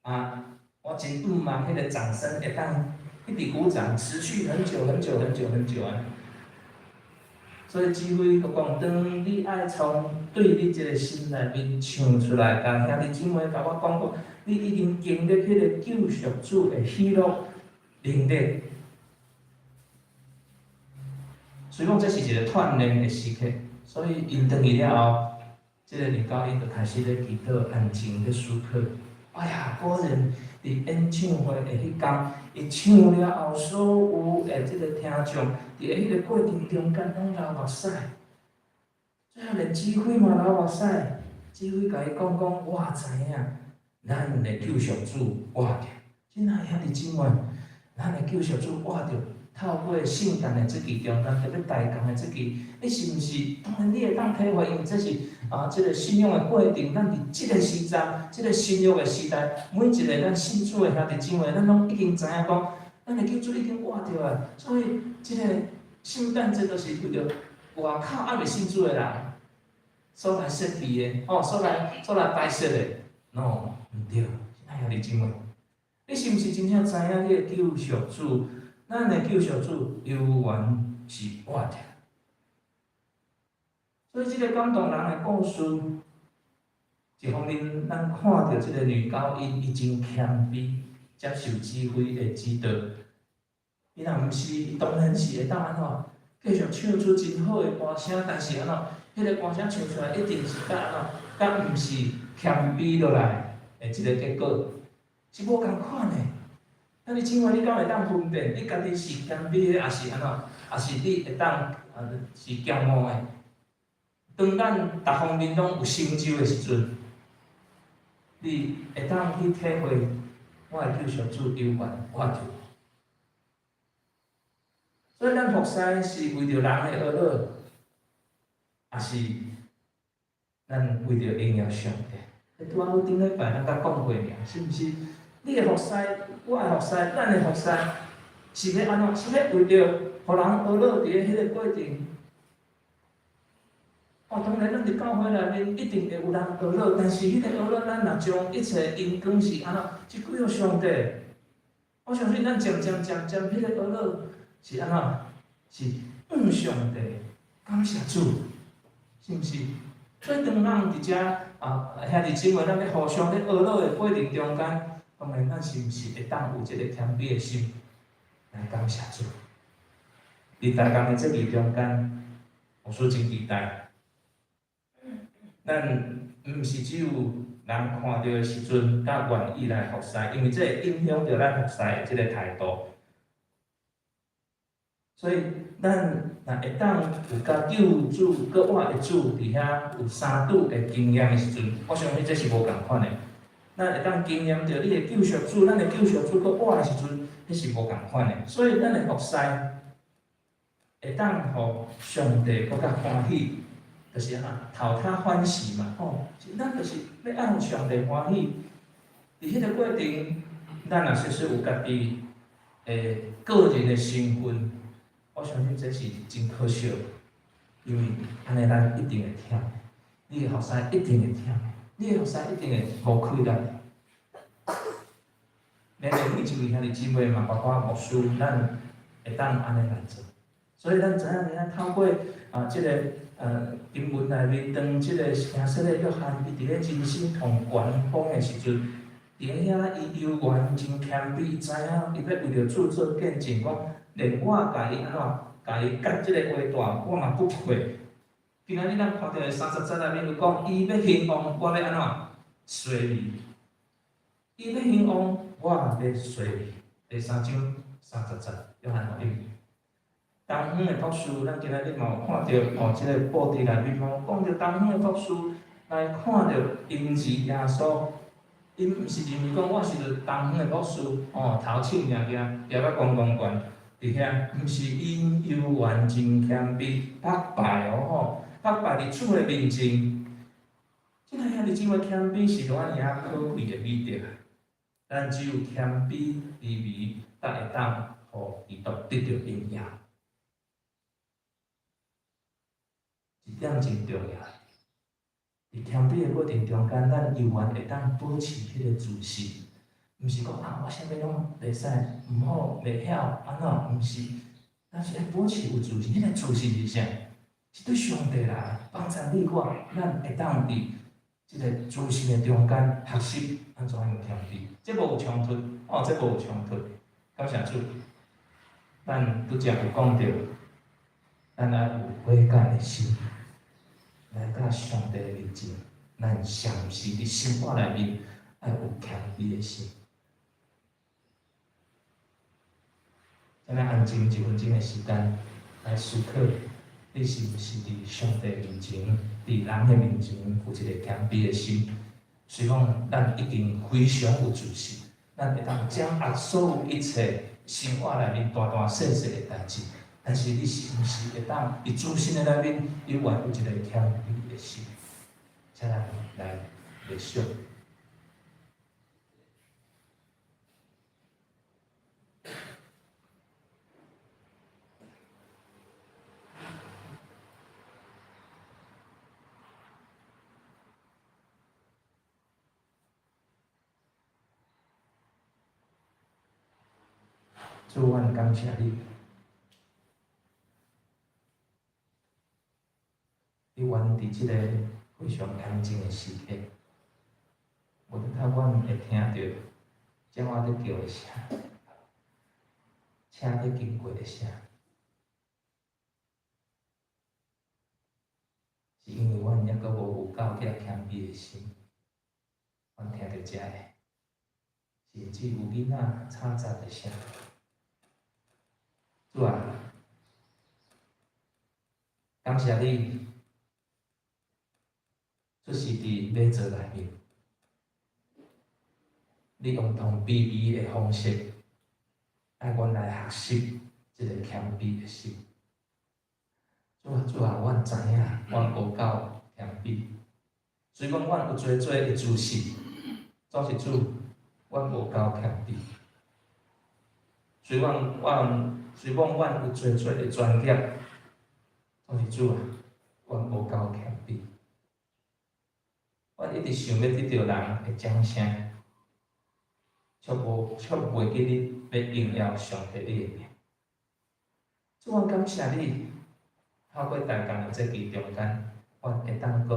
啊，我真向望彼個掌聲會當一直鼓掌，持續很久很久很久很久啊。所以指揮閣講，當你愛從對你這個心內面唱出來，共兄弟姊妹共我講講，你已經經歷彼個救贖主的喜樂能力。所以講這是一個鍛鍊的時刻，所以𪜶轉去了後，這個女高音就開始咧祈禱，安靜咧思考。哎呀，果然佇演唱會的彼工，伊唱了後，所有的這個聽眾佇彼個過程中間攏流目屎，最後連指揮嘛流目屎，指揮共伊講講，我知影，咱的救贖主活著，親愛兄弟姊妹，咱的救贖主活著。透過聖誕的節期中間，特別大工的節期，你是毋是？當然你會當體會，因為這是啊，這個信仰的過程。咱佇這個時陣，這個新約的時代，每一個咱信主的兄弟姊妹，咱攏已經知影講，咱的救主已經活著啊。所以，這個聖誕節就是為著外口猶未信主的人所來設備的，哦，所來擺設的。No，毋對，親愛兄弟姊妹，你是毋是真正知影你的救贖主？咱的救贖主猶原是活著，所以這個感動人的故事，一方面咱看著這個女高音伊真謙卑，接受指揮的指導。伊若毋是，伊當然是會當按怎，繼續唱出真好的歌聲，但是按怎，彼個歌聲唱出來一定是佮按怎，佮毋是謙卑落來的這個結果，是無仝款的。那你請問你敢會當分辨，你家己是謙卑的，抑是按怎？抑是你會當啊是驕傲的？當咱逐方面攏有成就的時陣，你會當去體會我的救贖主猶原活著。所以咱服侍是為著人的學樂，抑是咱為著榮耀上帝？拄仔好頂禮拜咱才講過爾，是毋是？你的服侍，我的服侍，咱的服侍，是欲按怎？是欲為著予人學樂佇咧彼個過程？哦，當然，咱佇教會內面一定會有人學樂，但是彼個學樂，咱若將一切榮光是按怎？是歸予上帝。我相信咱漸漸漸漸，彼個學樂是按怎？是向上帝，感謝主，是毋是？所以當咱佇遮啊，兄弟姊妹，咱咧互相咧學樂的過程中間，當然，咱是毋是會當有這個謙卑的心來感謝主？佇大工的節期中間，牧師真期待。咱毋是只有人看著的時陣，才願意來服侍，因為這會影響著咱服侍的這個態度。所以，咱若會當有佮救主閣活的主佇遐有相拄的經驗的時陣，我相信這是無仝款的。咱會當經驗著你的救贖主，咱的救贖主閣活的時陣，彼是無仝款的。所以，咱的服侍會當予上帝閣較歡喜，就是按怎討他歡喜嘛，吼！咱就是欲愛予上帝歡喜。佇彼個過程，咱若說說有家己的個人的身份，我相信這是真可惜，因為按呢咱一定會忝，你的服侍一定會忝，你的服侍一定會無氣力。咱的每一位兄弟姊妹嘛，包括牧師，咱會當按呢來做。所以咱知影，影透過啊，這个經文內面，當這个聽洗禮約翰伊佇咧人生上懸峰的時陣，佇遐伊猶原真謙卑，伊知影伊欲為著主做見證，講連我共伊按怎，共伊割這个鞋帶，我嘛不配。今仔日咱看著的30節內面就講，伊欲興旺，我欲按怎衰微；伊欲興旺，我欲衰微。第三章30節，約翰福音。東方的博士，咱今仔日嘛有看著哦，這个報紙內面嘛有講著東方的博士來看著嬰兒耶穌，𪜶毋是認為講我是東方的博士，哦，頭醒爾爾，舉甲懸懸懸佇遐，毋是𪜶猶原真謙卑，膜拜哦吼，膜拜佇主的面前。這个兄弟姊妹謙卑是偌爾仔可貴的美德啊！咱只有謙卑卑微，才會當予基督得著榮耀。一點真重要，佇謙卑的過程中間，咱猶原會當保持彼个自信，毋是講啊，我啥物攏袂使，毋好，袂曉，按怎？毋是，咱是愛保持有自信。彼个自信是啥？是對上帝來幫助你我，咱會當佇這个自信的中間學習按怎樣謙卑。這無有衝突，哦，這無有衝突。感謝主，咱拄才有講著，咱愛有悔改的心，來到上帝的面前，咱常時佇生活內面愛有謙卑的心。請咱安靜一分鐘的時間來思考，你是毋是佇上帝面前、佇人的面前有一个謙卑的心？雖講咱已經非常有自信，咱會當掌握所有一切生活內面大大細細的代誌，但是你是毋是會當佇自信的內面，猶原有一个謙卑的心？請咱來默想。主，阮感謝你，你願佇這个非常安靜的時刻，無拄仔阮會聽著鳥仔咧叫的聲，車咧經過的聲，是因為阮猶閣無有夠這謙卑的心，阮聽著這个，甚至有囡仔吵雜的聲。主啊，感謝你，出世佇馬槽內面，你用同卑微的方式，愛阮來學習這个謙卑的心。主啊，主啊，阮知影，阮無夠謙卑，雖講阮有濟濟的自信，總是主，阮無夠謙卑。雖講阮有濟濟的專業，總是主啊，阮無夠謙卑。阮一直想欲得著人的掌聲，卻袂記得欲榮耀上帝你的名。主，阮感謝你，透過大工的節期中間，阮會當閣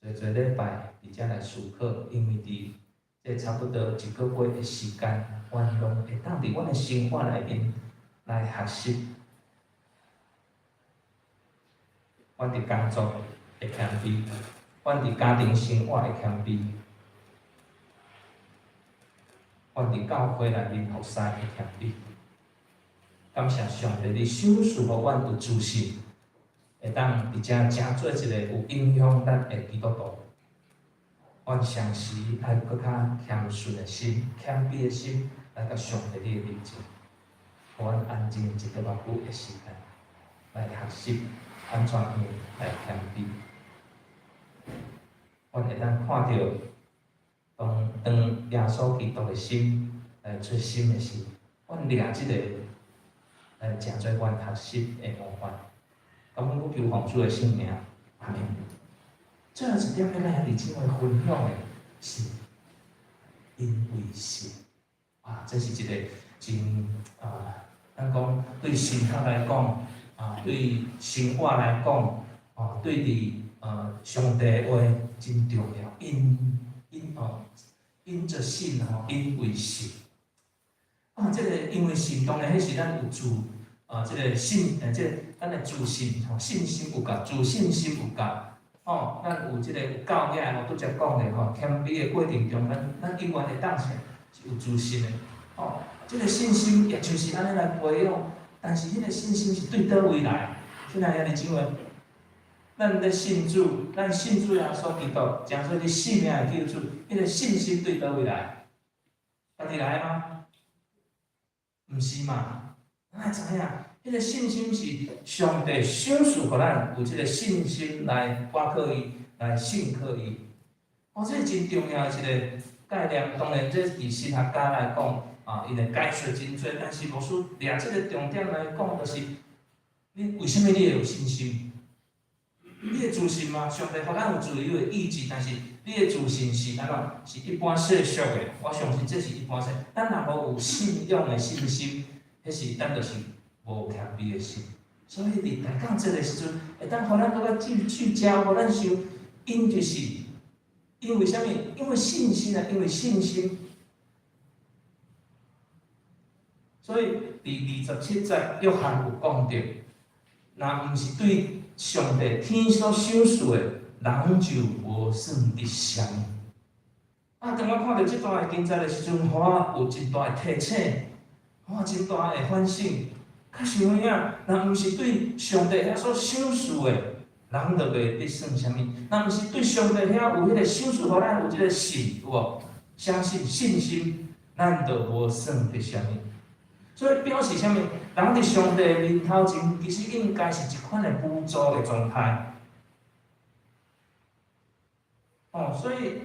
有濟濟禮拜佇遮來思考，因為佇這差不多一個月的時間，阮攏會當佇阮的生活內面來學習。阮佇工作會謙卑，阮佇家庭生活會謙卑，阮佇教會內面服侍會謙卑。感謝上帝，你賞賜予阮有自信，會當佇遮成做一个有影響力的基督徒。阮常時愛閣較謙遜的心、謙卑的心來到上帝你的面前，予阮安靜一個偌久的時間，來學習按怎樣來謙卑。阮會當看著當耶穌基督的心來出心的時，阮掠這个來成做阮學習的模範。感恩求奉主的聖名，阿們。最後一點欲共兄弟姊妹分享的是，因為信啊，這是一個真啊，咱講對神學來講啊，對生活來講，哦，對佇上帝的話真重要。因因哦，因著信吼，因為信。啊，這個因為信，當然彼是咱有自啊，這個信，這個咱的自信吼，信心有夠，自信心有夠。吼，咱有這個有夠額，我拄才講的吼，謙卑的過程中，咱永遠會當是有自信的。吼，這個信心也就是按呢來培養，但是彼個信心是對佗位來？親愛的兄弟姊妹，咱咧信主，咱信主耶穌基督，成做你性命的救主，彼個信心對佗位來？家己來嗎？毋是嘛？咱愛知影，彼個信心是上帝賞賜予咱有這個信心來倚靠伊，來信靠伊。哦，這是真重要的一個概念。當然，這佇神學家來講，啊，𪜶會解說真濟，但是牧師掠這個重點來講，就是你為啥物你會有信心？你的自信嗎？上帝予咱有自由的意志，但是你的自信是按怎？是一般世俗的。我相信這是一般世。咱若無有信仰的信心，彼是咱就是無謙卑的心。所以佇大講這个時陣，會當予咱閣較聚聚焦，予咱想，𪜶就是因為啥物？因為信心啊，因為信心。所以佇27節，約翰有講著，若毋是對上帝天所賞賜的，人就無算得啥物。啊，當我看著這段的經節的時陣，予我有真大的提醒，予我真大的反省。確實有影，若毋是對上帝遐所賞賜的，人就袂得算啥物。若毋是對上帝遐有彼個賞賜，予咱有這個信，有無？相信信心，咱就無算得啥物。所以表示啥物？人佇上帝面頭前，其實應該是一款的無助的狀態。哦，所以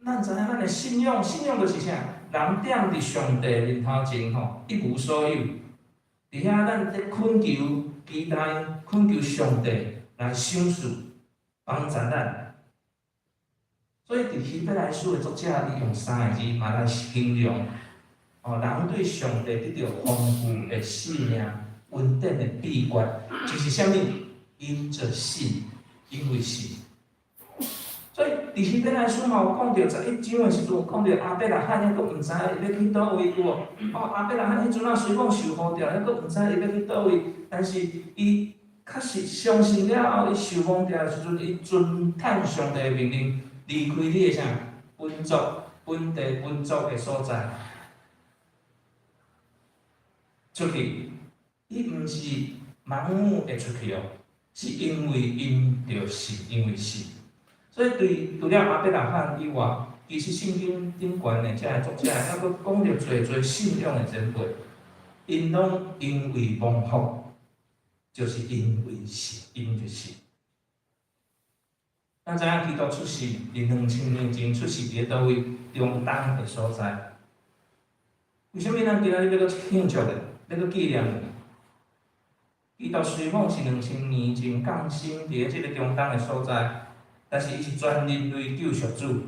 咱知影咱的信仰，信仰就是啥？人踮佇上帝面頭前吼，一無所有。佇遐咱咧懇求、期待、懇求上帝來賞賜、幫助咱。所以佇希伯來書的作者，伊用三个字嘛來形容。哦，人對上帝得著豐富的生命恩典的秘訣，就是啥物？因著信，因為信。所以佇希伯來書嘛有講著11章的時陣有講著亞伯拉罕猶閣毋知伊欲去佗位有無？哦，亞伯拉罕彼陣仔雖講受呼召，猶閣毋知伊欲去佗位，但是伊確實相信了後，伊受蒙召的時陣，伊遵趁上帝的命令，離開你的啥本族、本地、本族的所在。出去，伊毋是盲目的出去哦，是因為𪜶著信，因為信。所以對除了亞伯拉罕以外，其實聖經頂懸的這个作者，猶閣講著濟濟信仰的前輩，𪜶攏因為蒙福，就是因為信，因著信。咱知影基督出世，佇2000年前出世佇咧佗位？中東的所在。為啥物咱今仔日欲閣慶祝咧？欲閣紀念咧？基督雖講是2000年前降生佇咧這個中東的所在，但是伊是全人類救贖主。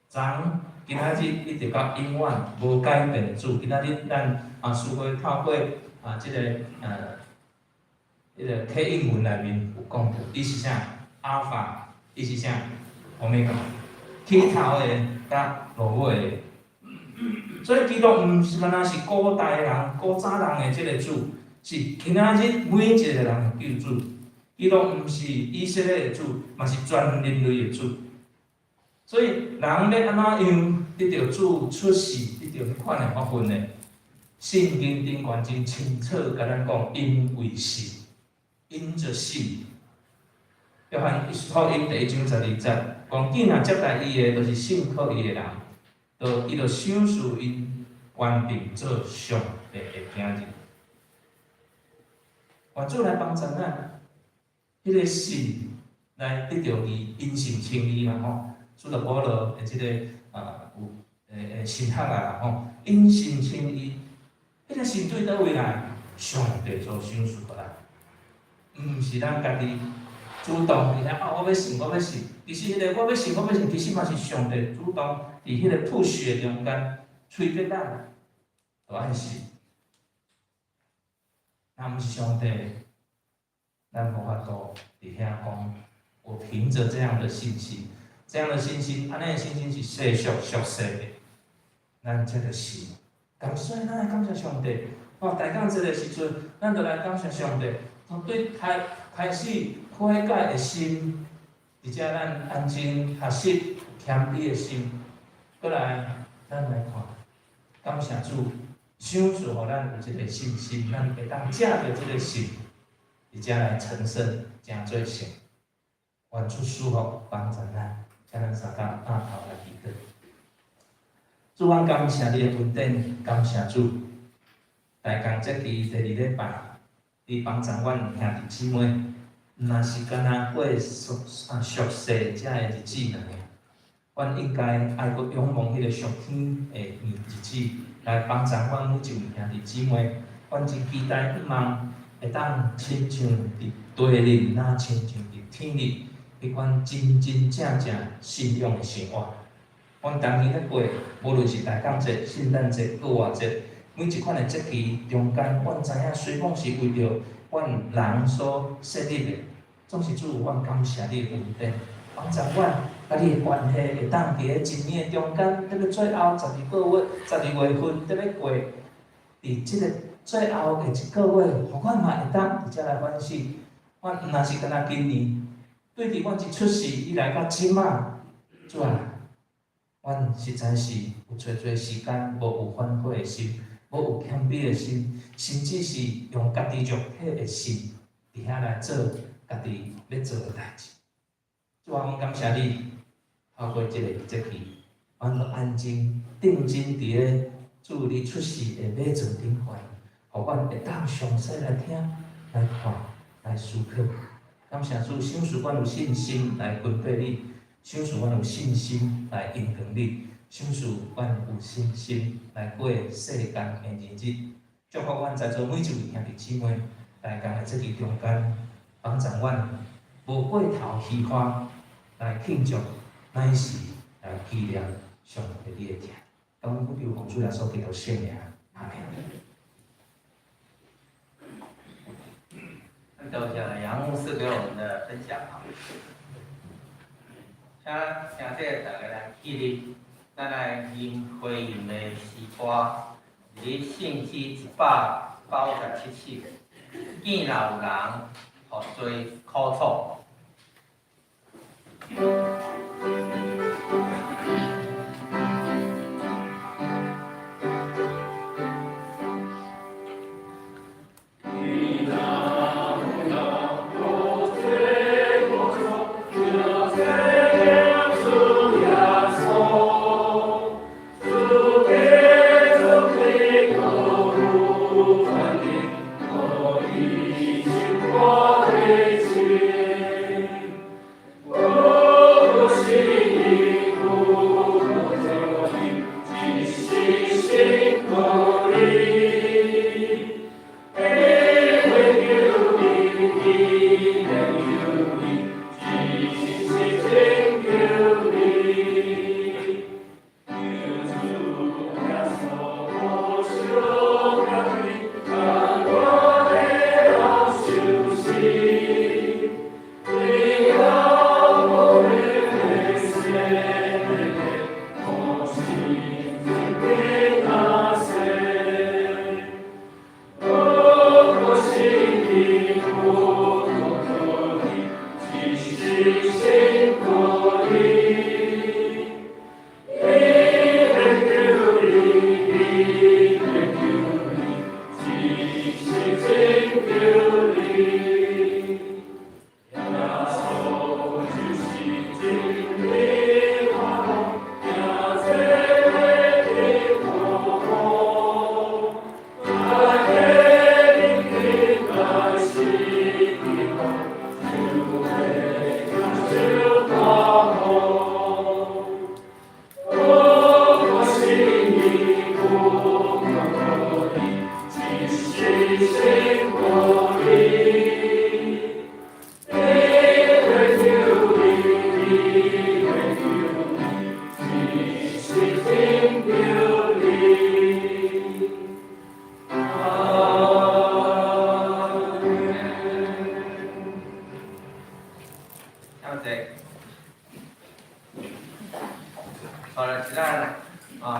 從今仔日一直到永遠無改變的主。今仔日咱啊，司會透過啊，這個彼個啟應文內面有講著，伊是啥？阿爾法，伊是啥？歐米伽，起頭的佮落尾的。所以基督毋是干焦是古代人、古早人的這個主，是今仔日每一個人的救主。基督毋是以色列的主，嘛是全人類的主。所以人欲按怎樣得著主出世，得著彼款的福分呢？聖經頂懸真清楚，共咱講，因為信，因著信。約翰福音第一章12節，講既若接待伊的，就是信靠伊的人。就伊就賞賜𪜶權柄做上帝的囝兒。願主來幫助咱，彼個信來得著伊因信稱義嘛吼。使徒保羅的這個啊有神學啊吼，因信稱義，彼個信對佗位來？上帝所賞賜予咱，毋是咱家己主動佇遐啊，我欲信，我欲信。其實彼個我欲信，我欲信，其實嘛是上帝主動佇彼個 push 的中間催逼咱，著愛信。若毋是上帝，咱無法度佇遐講。我憑著這樣的信心，這樣的信心，按呢的信心是世俗俗世的，咱這就是感謝，咱來感謝上帝。哦，大講這个時陣，咱就來感謝上帝。從對開開始悔改的心，佇遮咱安靜學習謙卑的心，閣來，咱來看，感謝主，賞賜予咱有這个信心，咱會當藉著這个信，佇遮來成聖，成做聖。願主賜福幫助咱，請咱三工阿頭來祈禱。主，阮感謝你的恩典，感謝主。大工節期第二禮拜，你幫助阮兄弟姊妹，毋若是干焦過俗啊俗世遮的日子爾，阮應該愛閣仰望彼个屬天的日子，來幫助阮每一位兄弟姊妹。阮真期待盼望會當親像佇地日，若親像佇天日，彼款真真正正信仰的生活。阮當今咧過，無論是大工節、聖誕節、復活節，每一款的節期中間，阮知影雖講是為著阮人所設立的，總是主，阮感謝你的恩典，幫助阮佮你的關係會當佇咧一年的中間，特別最後12個月、12月份特別過，佇這个最後的一個月，予阮嘛會當佇遮來反省。阮毋若是干焦今年，對佇阮一出世以來到這馬，主啊，阮實在是有濟濟時間無有反悔的心，無有謙卑的心，甚至是用家己肉體的心，佇遐來做家己欲做的代誌。主啊，阮感謝你，透過這个節期，阮都安靜定睛佇咧主你出世的馬槽頂懸，予阮會當詳細來聽、來看、來思考。感謝主，賞賜阮有信心來跟隨你，賞賜阮有信心來迎向你，賞賜阮有信心來過世間的日子。祝福阮在座每一位兄弟姊妹，大家的節期中間，幫助阮無過頭虛華來慶祝，乃是來紀念上帝你的疼。當阮求奉主耶穌基督聖名，阿們。多謝楊牧師給我們的分享啊！請請這大家來記得，咱來吟回應的詩歌，佇聖詩197首，見若有人予罪苦楚。請坐。好了，是咱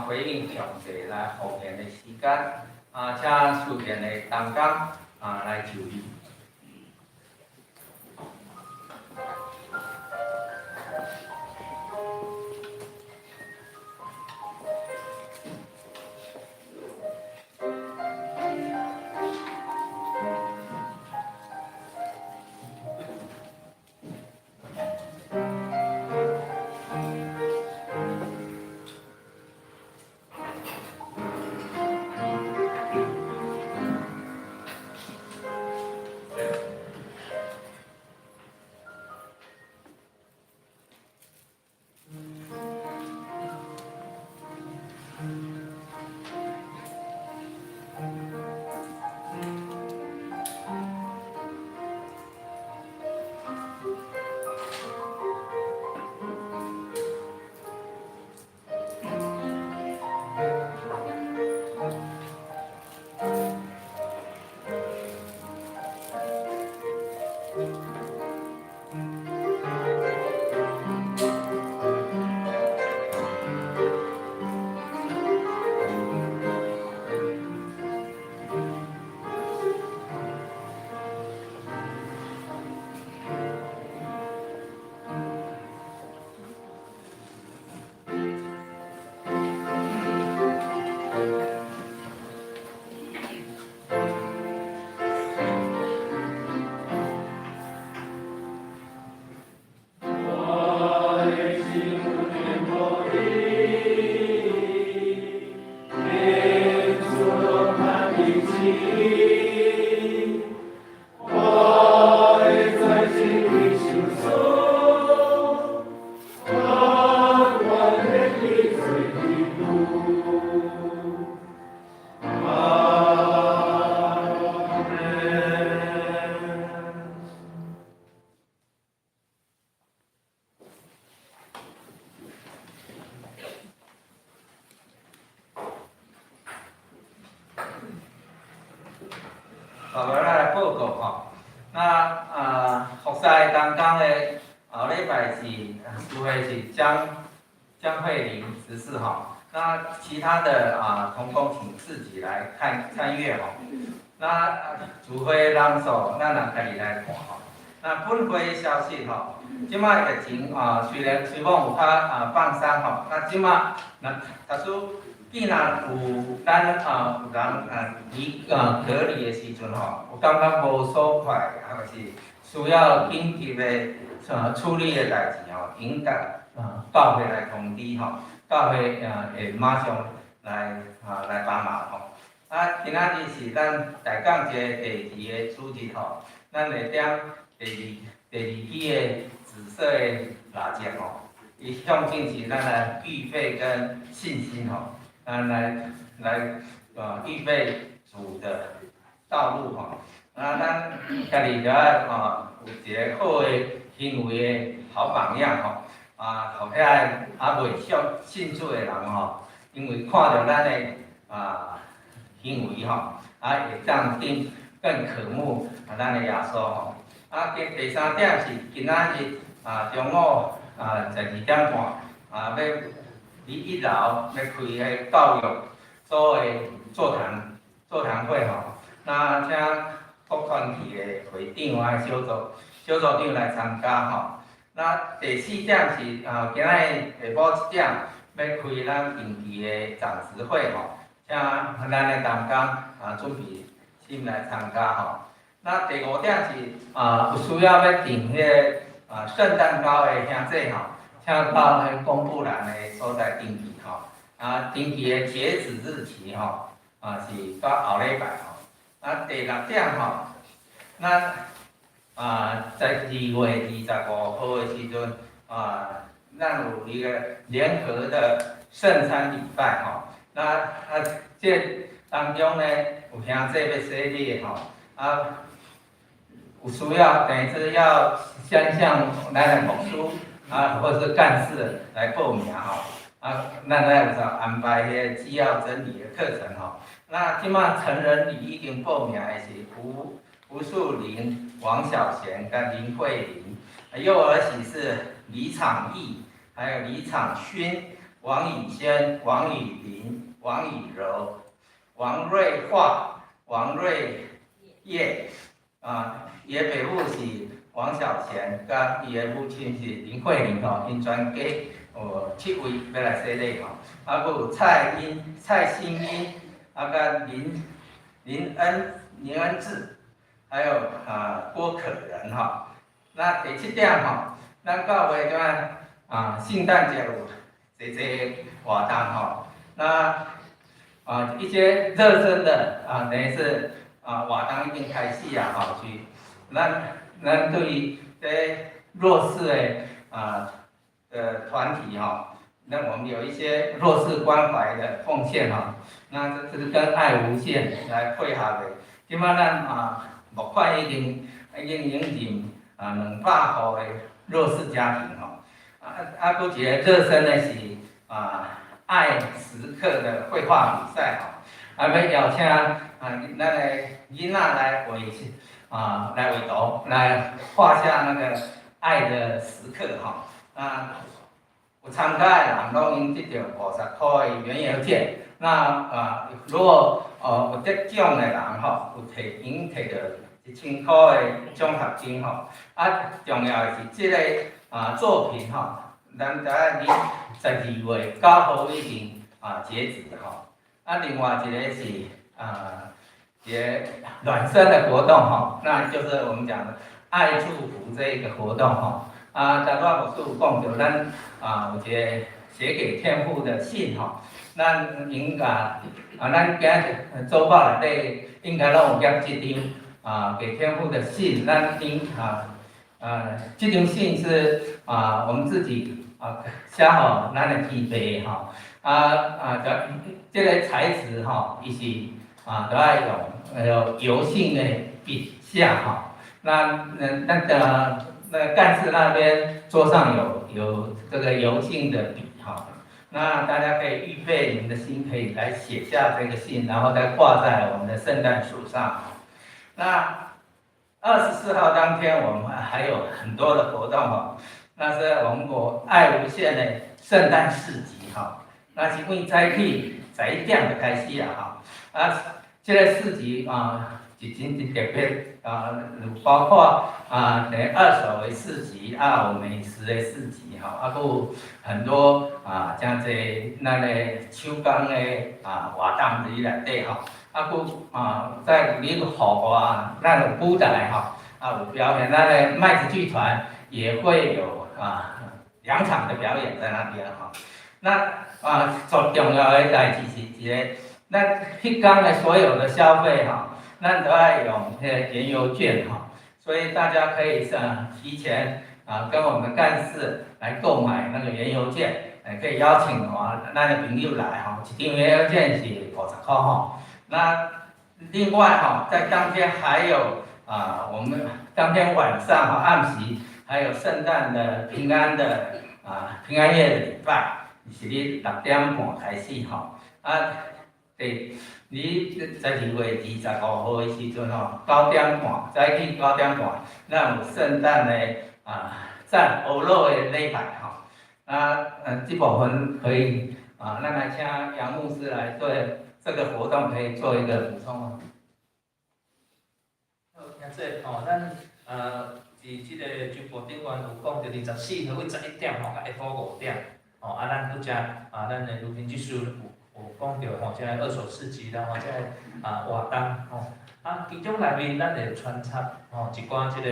回應上帝來奉獻的時間，請書店的同工來就位。好，我來報告吼。那服侍同工的後禮拜是主會是江江慧玲執事吼。那其他的同工請自己來看參閱吼。那主會人數，咱人家己來看吼。那本會消息吼，這擺疫情雖然講有較放鬆吼，那這擺那假使既然有咱有人離隔離的時陣吼，有感覺無爽快，抑是需要緊急的處理的代誌吼，應該教會來通知吼，教會會馬上來幫忙吼。今仔日是咱大港節第二个主日吼，咱會點第二支的紫色的蠟燭吼，伊象徵是咱來預備跟信心吼。咱來預備主的道路吼，咱家己就愛有一個好的行為的好榜樣吼，予遐個猶未信主的人吼，因為看著咱的行為吼，會當更渴慕咱的耶穌吼。第三點是今仔日中午12點半欲佇一樓欲開彼教育組的座談會吼，那請各團體的會長啊、小組長來參加吼。那第四點是今仔日下晡7點欲開咱定期的長執會吼，請咱的同工準備心來參加吼。那第五點是有需要欲訂彼个聖誕糕的兄弟吼，請到彼公布欄的所在登記吼。登記的截止日期吼，是到後禮拜吼。第六點吼，咱在2月25號的時陣，咱有一個聯合的聖餐禮拜吼。那這當中呢，有兄弟欲洗禮的吼，有需要等於是要先向咱的牧師或是幹事來報名吼。咱來有安排彼個紀要整理的課程吼。那這擺成人禮已經報名的是吳吳樹林、王小賢佮林慧玲。幼兒喜是李昶義，還有李昶勳、王宇軒、王宇林、王宇柔、王瑞樺、王瑞業，啊，伊的爸母是王小賢，佮伊的母親是林慧玲吼，𪜶全家有七位欲來洗禮吼，啊，閣有蔡英、蔡新英，啊，佮林恩智，還有啊郭可仁吼。那第七點吼，咱教會這啊聖誕節有濟濟活動吼，那啊一些熱身的啊，等於是啊活動已經開始啊吼，是咱對於這弱勢的啊的團體吼，那我們有一些弱勢關懷的奉獻吼，那這是跟愛無限來配合的。這擺咱啊募款已經認證啊200戶的弱勢家庭吼，啊，閣一個熱身的是啊愛時刻的繪畫比賽吼，啊欲邀請啊咱的囡仔來畫啊來畫圖，來畫下那個愛的時刻吼，啊有參加的人攏會得著50箍的園遊券，那啊如果哦有得獎的人吼，有提應提著1000箍的獎學金吼，啊重要的是這個啊作品吼，咱著愛佇12月9號以前啊截止吼。啊另外一個是啊一個暖身的活動吼，那就是我們講的愛祝福這一個活動吼。啊，頭拄仔牧師有講著咱啊有一個寫給天父的信吼，咱應該啊，咱今日週報內底應該攏有寄這張啊給天父的信，咱應啊這張信是啊我們自己啊寫予咱的天父吼，啊這個材質吼，伊是啊都愛用那個油性的筆寫吼，那幹事那邊桌上有這個油性的筆哈，那大家可以預備你們的心，可以來寫下這個信，然後再掛在我們的聖誕樹上。那24號當天，我們還有很多的活動哦，那是我們國愛無限的聖誕市集哈，那是從早起11點就開始啦哈，啊，這個市集啊是真特別啊，包括啊，等二手的市集啊，有美食的市集吼，啊，閣有很多啊，誠濟咱的手工的啊活動佇內底吼，啊，閣啊，在佇戶外，咱有舞台吼，啊，有表演，咱的麥子劇團也會有啊兩場的表演在那邊吼。那啊，最重要的代誌是一个，咱彼工的所有的消費吼，咱都愛用彼个園遊券吼，所以大家可以上提前啊跟我們幹事來購買那個園遊券，可以邀請哦咱的朋友來吼，一張園遊券是50箍吼。那另外吼，在當天還有啊，我們當天晚上哈暗時還有聖誕的平安的啊平安夜的禮拜，是佇6點半開始吼，啊，對。你12月25號的時陣吼，九點半，早起九點半，咱有聖誕的啊，讚歐樂的禮拜吼。啊，這部分可以啊，咱來請楊牧師來對這個活動可以做一個補充哦。好，聽者吼，咱佇這個週報頂懸有講著24號對11點吼，到下晡5點，吼，啊，咱拄才啊，咱的盧平技師有講著吼，這个二手市集啦吼，這个啊活動吼，啊，其中內面咱會穿插吼一寡這個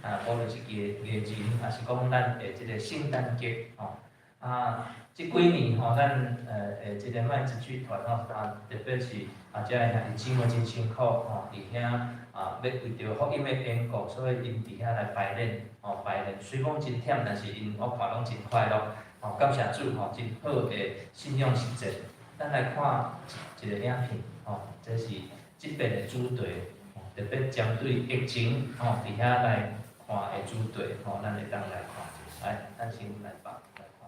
啊，無論是藝人，抑是講咱的這個聖誕節吼，啊，這幾年吼，咱的這個麥子劇團吼，啊，特別是啊，這个兄弟姊妹真辛苦吼，佇遐啊，欲為著福音的緣故，所以𪜶佇遐來排練吼，排練雖講真忝，但是𪜶我看攏真快樂吼，感謝主吼，真好的信仰實踐。咱來看一個影片，吼，這是這遍的主題，特別針對疫情，吼，佇遐來看的主題，吼，咱會當來看者，來，咱先來放來看。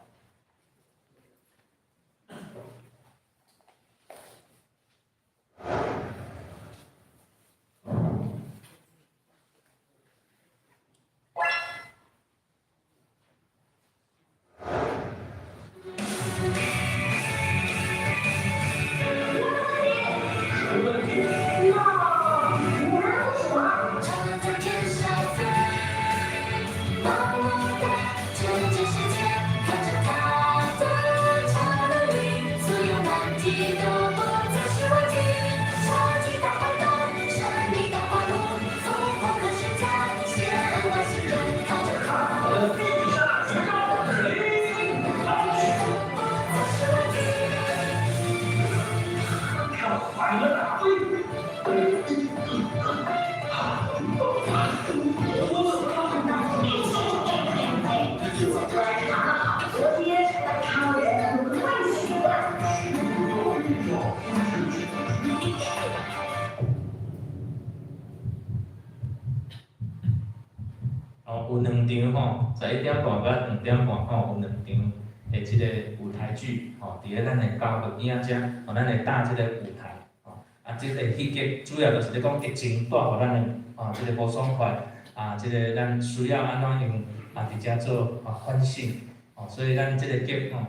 場吼，11點半佮2點半吼，有兩場的這个舞台劇吼，佇咧咱的教會囝仔遮，吼，咱會搭這个舞台，吼，啊，這个戲劇主要就是咧講疫情帶予咱的啊，這个無爽快，啊，這个咱需要按怎樣啊，佇遮做啊反省，吼，所以咱這个劇吼，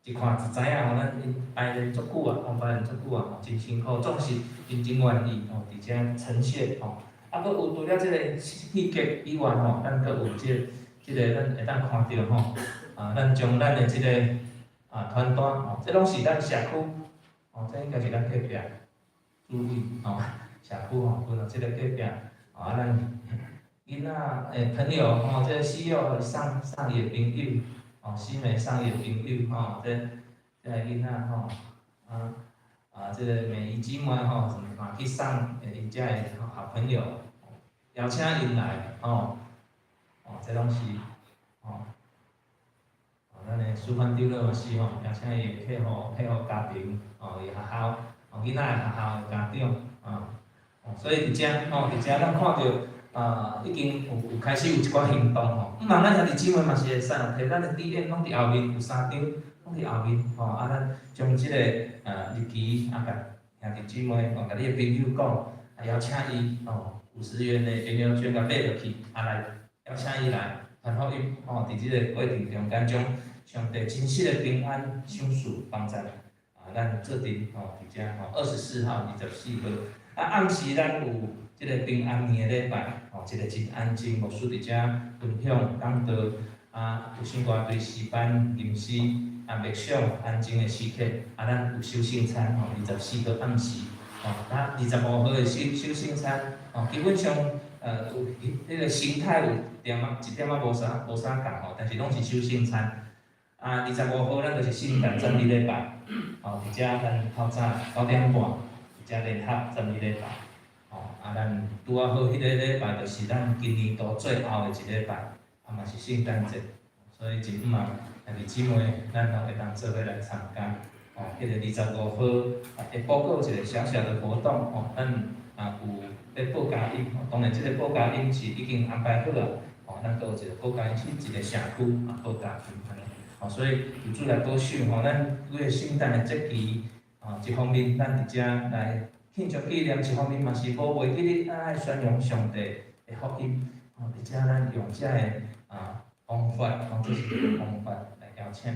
一看就知影吼，咱𪜶排練足久啊，吼，排練足久啊，吼，真辛苦，總是𪜶真願意吼，佇遮呈現吼。啊，閣有除了這个戲劇以外吼，咱閣有這個咱會當看著吼，啊，咱將咱的這个啊傳單吼，這攏是咱社區，吼，這應該是咱隔壁注意吼，社區吼，分予這个隔壁，啊，咱囡仔的朋友吼，這个西柚上上野朋友，吼，西美上野朋友吼，這個囡仔吼，啊啊，這個美儀姊妹吼，嘛去送𪜶遮的好朋友，邀請𪜶來吼，哦，這攏是吼，哦，咱的師範長老嘛是吼，邀請伊的客戶客戶家庭，哦，伊學校，哦，囡仔的學校的家長，啊，所以佇遮吼，佇遮咱看著啊，已經有開始有一寡行動吼。毋茫咱兄弟姊妹嘛是會使哦，提咱的 DM 攏佇後面有三張，攏佇後面吼，啊，咱將這個日期啊，共兄弟姊妹吼，共你的朋友講，啊，邀請伊吼，50元的飲料券共買落去，啊來邀請伊來傳福音吼，佇這个過程中間將上帝真實的平安賞賜幫助啊，咱做陣吼，佇遮吼，24號、24號，啊，暗時咱有這个平安暝的禮拜，吼，一个真安靜，牧師佇遮分享講道，啊，有小可對詩班吟詩，啊，默想安靜的時刻，啊，咱有守聖餐吼，24號暗時，吼，啊，25號的守守聖餐，吼，基本上，有彼个形態有點仔一點仔無啥仝吼，但是攏是守聖餐。啊，25號咱就是聖誕讚美禮拜，吼，佇遮咱透早9點半，佇遮聯合讚美禮拜，吼，啊，咱拄仔好彼个禮拜就是咱今年度最後的一禮拜，啊嘛是聖誕節，所以真毋茫兄弟姊妹，咱攏會當做伙來參加，吼，彼個25號會報告一個小小的活動，吼，咱啊有欲報佳音，當然這个報佳音是已經安排好啊，吼，咱閣有一個報佳音去一個社區啊報佳音按呢。吼，所以求主來保守吼，咱幾个聖誕的節期，啊，一方面咱佇遮來慶祝紀念，一方面嘛是無袂記得咱愛宣揚上帝的福音，吼，佇遮咱用遮个啊方法，當做是一個方法來邀請。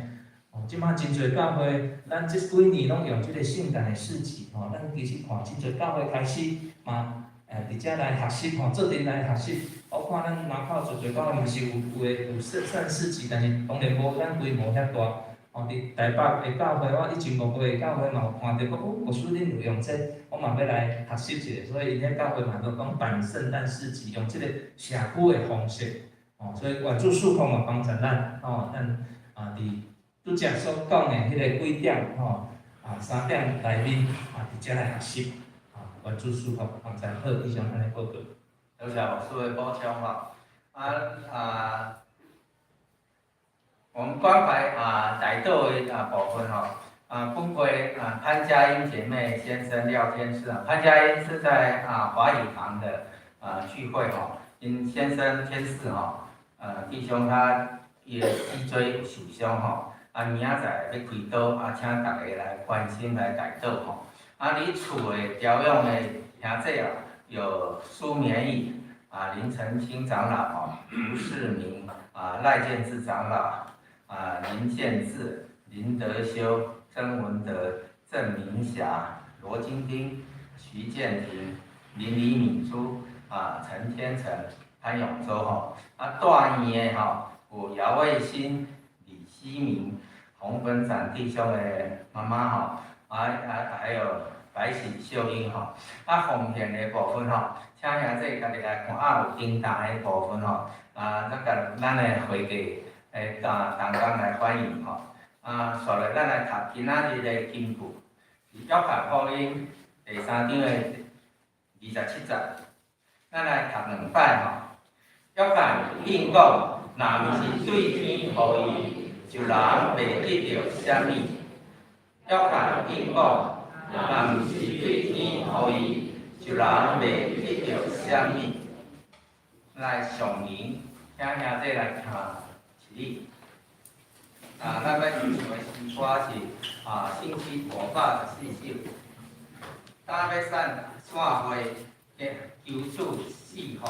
吼，這馬真濟教會，咱這幾年攏用這个聖誕的市集，吼，咱其實看真濟教會開始嘛，佇遮來學習，吼，做陣來學習。我看咱林口濟濟教會嘛是有有的有聖誕市集，但是當然無咱規模遐大。吼，佇台北的教會，我以前牧過的教會嘛有看著講，哦，牧師恁有用這個，我嘛欲來學習一下。所以𪜶遐教會嘛都講辦聖誕市集，用這个社區的方式，吼，所以願主賜福嘛幫助咱，吼，咱啊佇拄才所講的彼个幾點，吼，啊三點內面啊佇遮來學習，啊，願主賜福幫助。好，以上按呢報告。多謝牧師的補充吼。啊啊，我們關懷啊大島的啊部分吼，啊本會啊潘佳音姐妹先生廖天賜啊，潘佳音是在啊華語堂的啊聚會吼，𪜶先生天賜吼，弟兄他伊的脊椎有受傷吼，啊明仔載欲開刀，啊請大家來關心來代禱吼。啊，佇厝的調養的兄弟啊，有蘇綿義啊、林澄清長老吼、吳世明啊、賴建志長老啊、林建志、林德修、曾文德、鄭明霞、羅金丁、徐建廷、林李敏珠啊、陳天成、潘永洲吼。啊，大院的吼有姚衛新、李希明、洪本展弟兄的媽媽吼，啊啊還有白喜秀英吼。啊，奉獻的部分吼，請兄弟家己來看，啊有訂單的部分吼，啊，咱共咱的會計的啊同工來反映吼。啊，紲來咱來讀今仔日的經句，是約翰福音第三章的27節。咱來讀兩擺吼。約翰應講，若毋是對天予伊，就人袂得著啥物。約翰應講，若毋是對天予伊，就人袂得著啥物。來上銀。請兄弟來徛起立。啊，咱欲唱的詩歌是啊，聖詩514首。今欲散散會，求主賜福。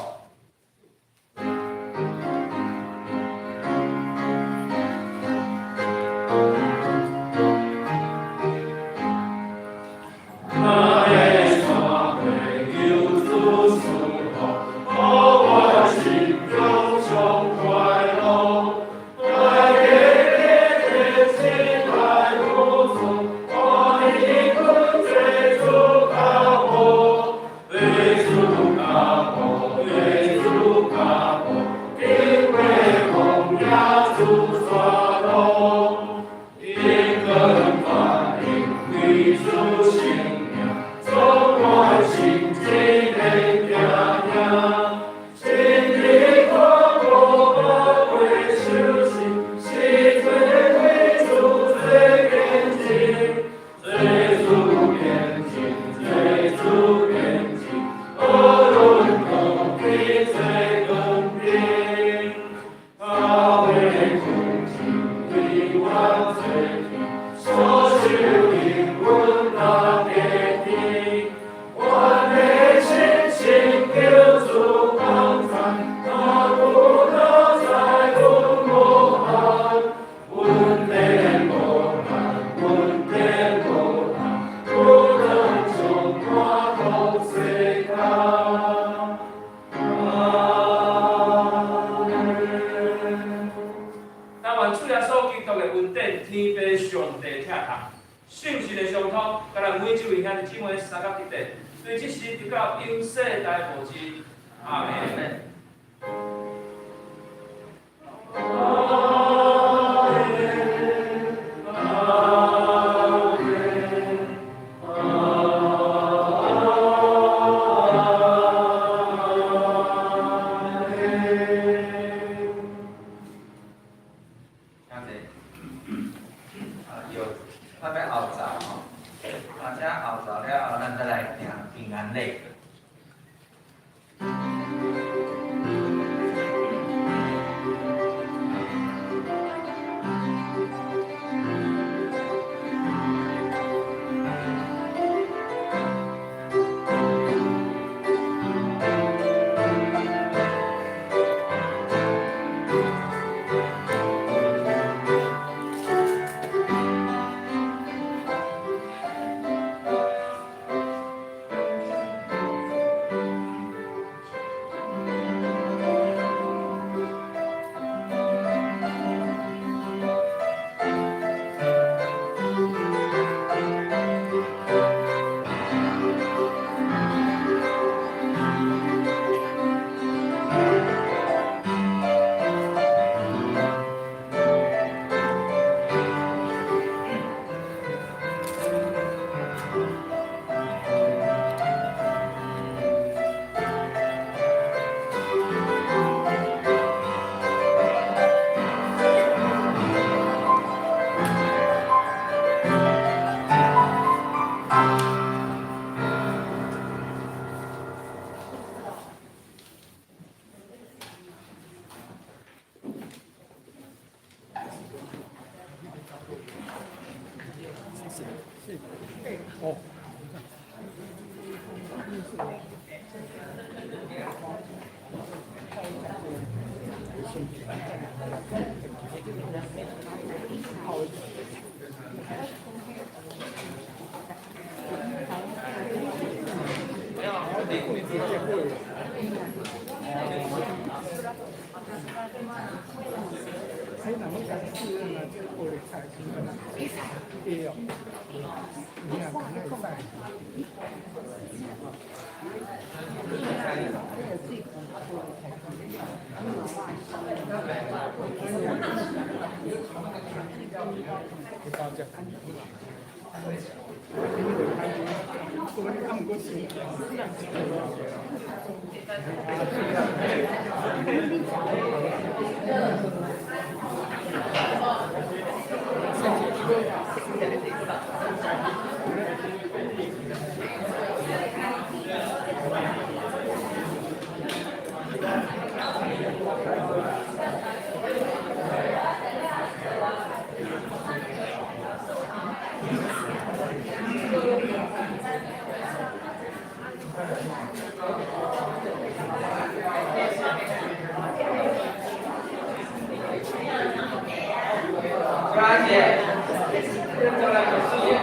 這個，這來就水的，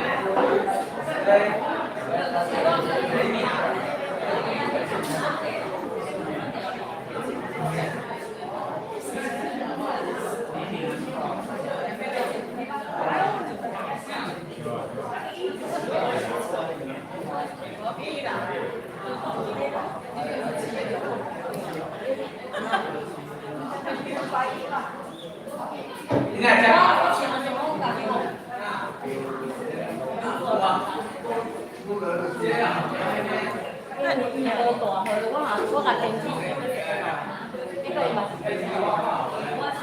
來，你來講。無大號，我嘛我共登記。你個嘛是，我是。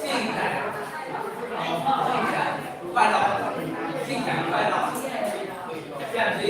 聖誕，聖誕快樂，聖誕快樂，這樣子。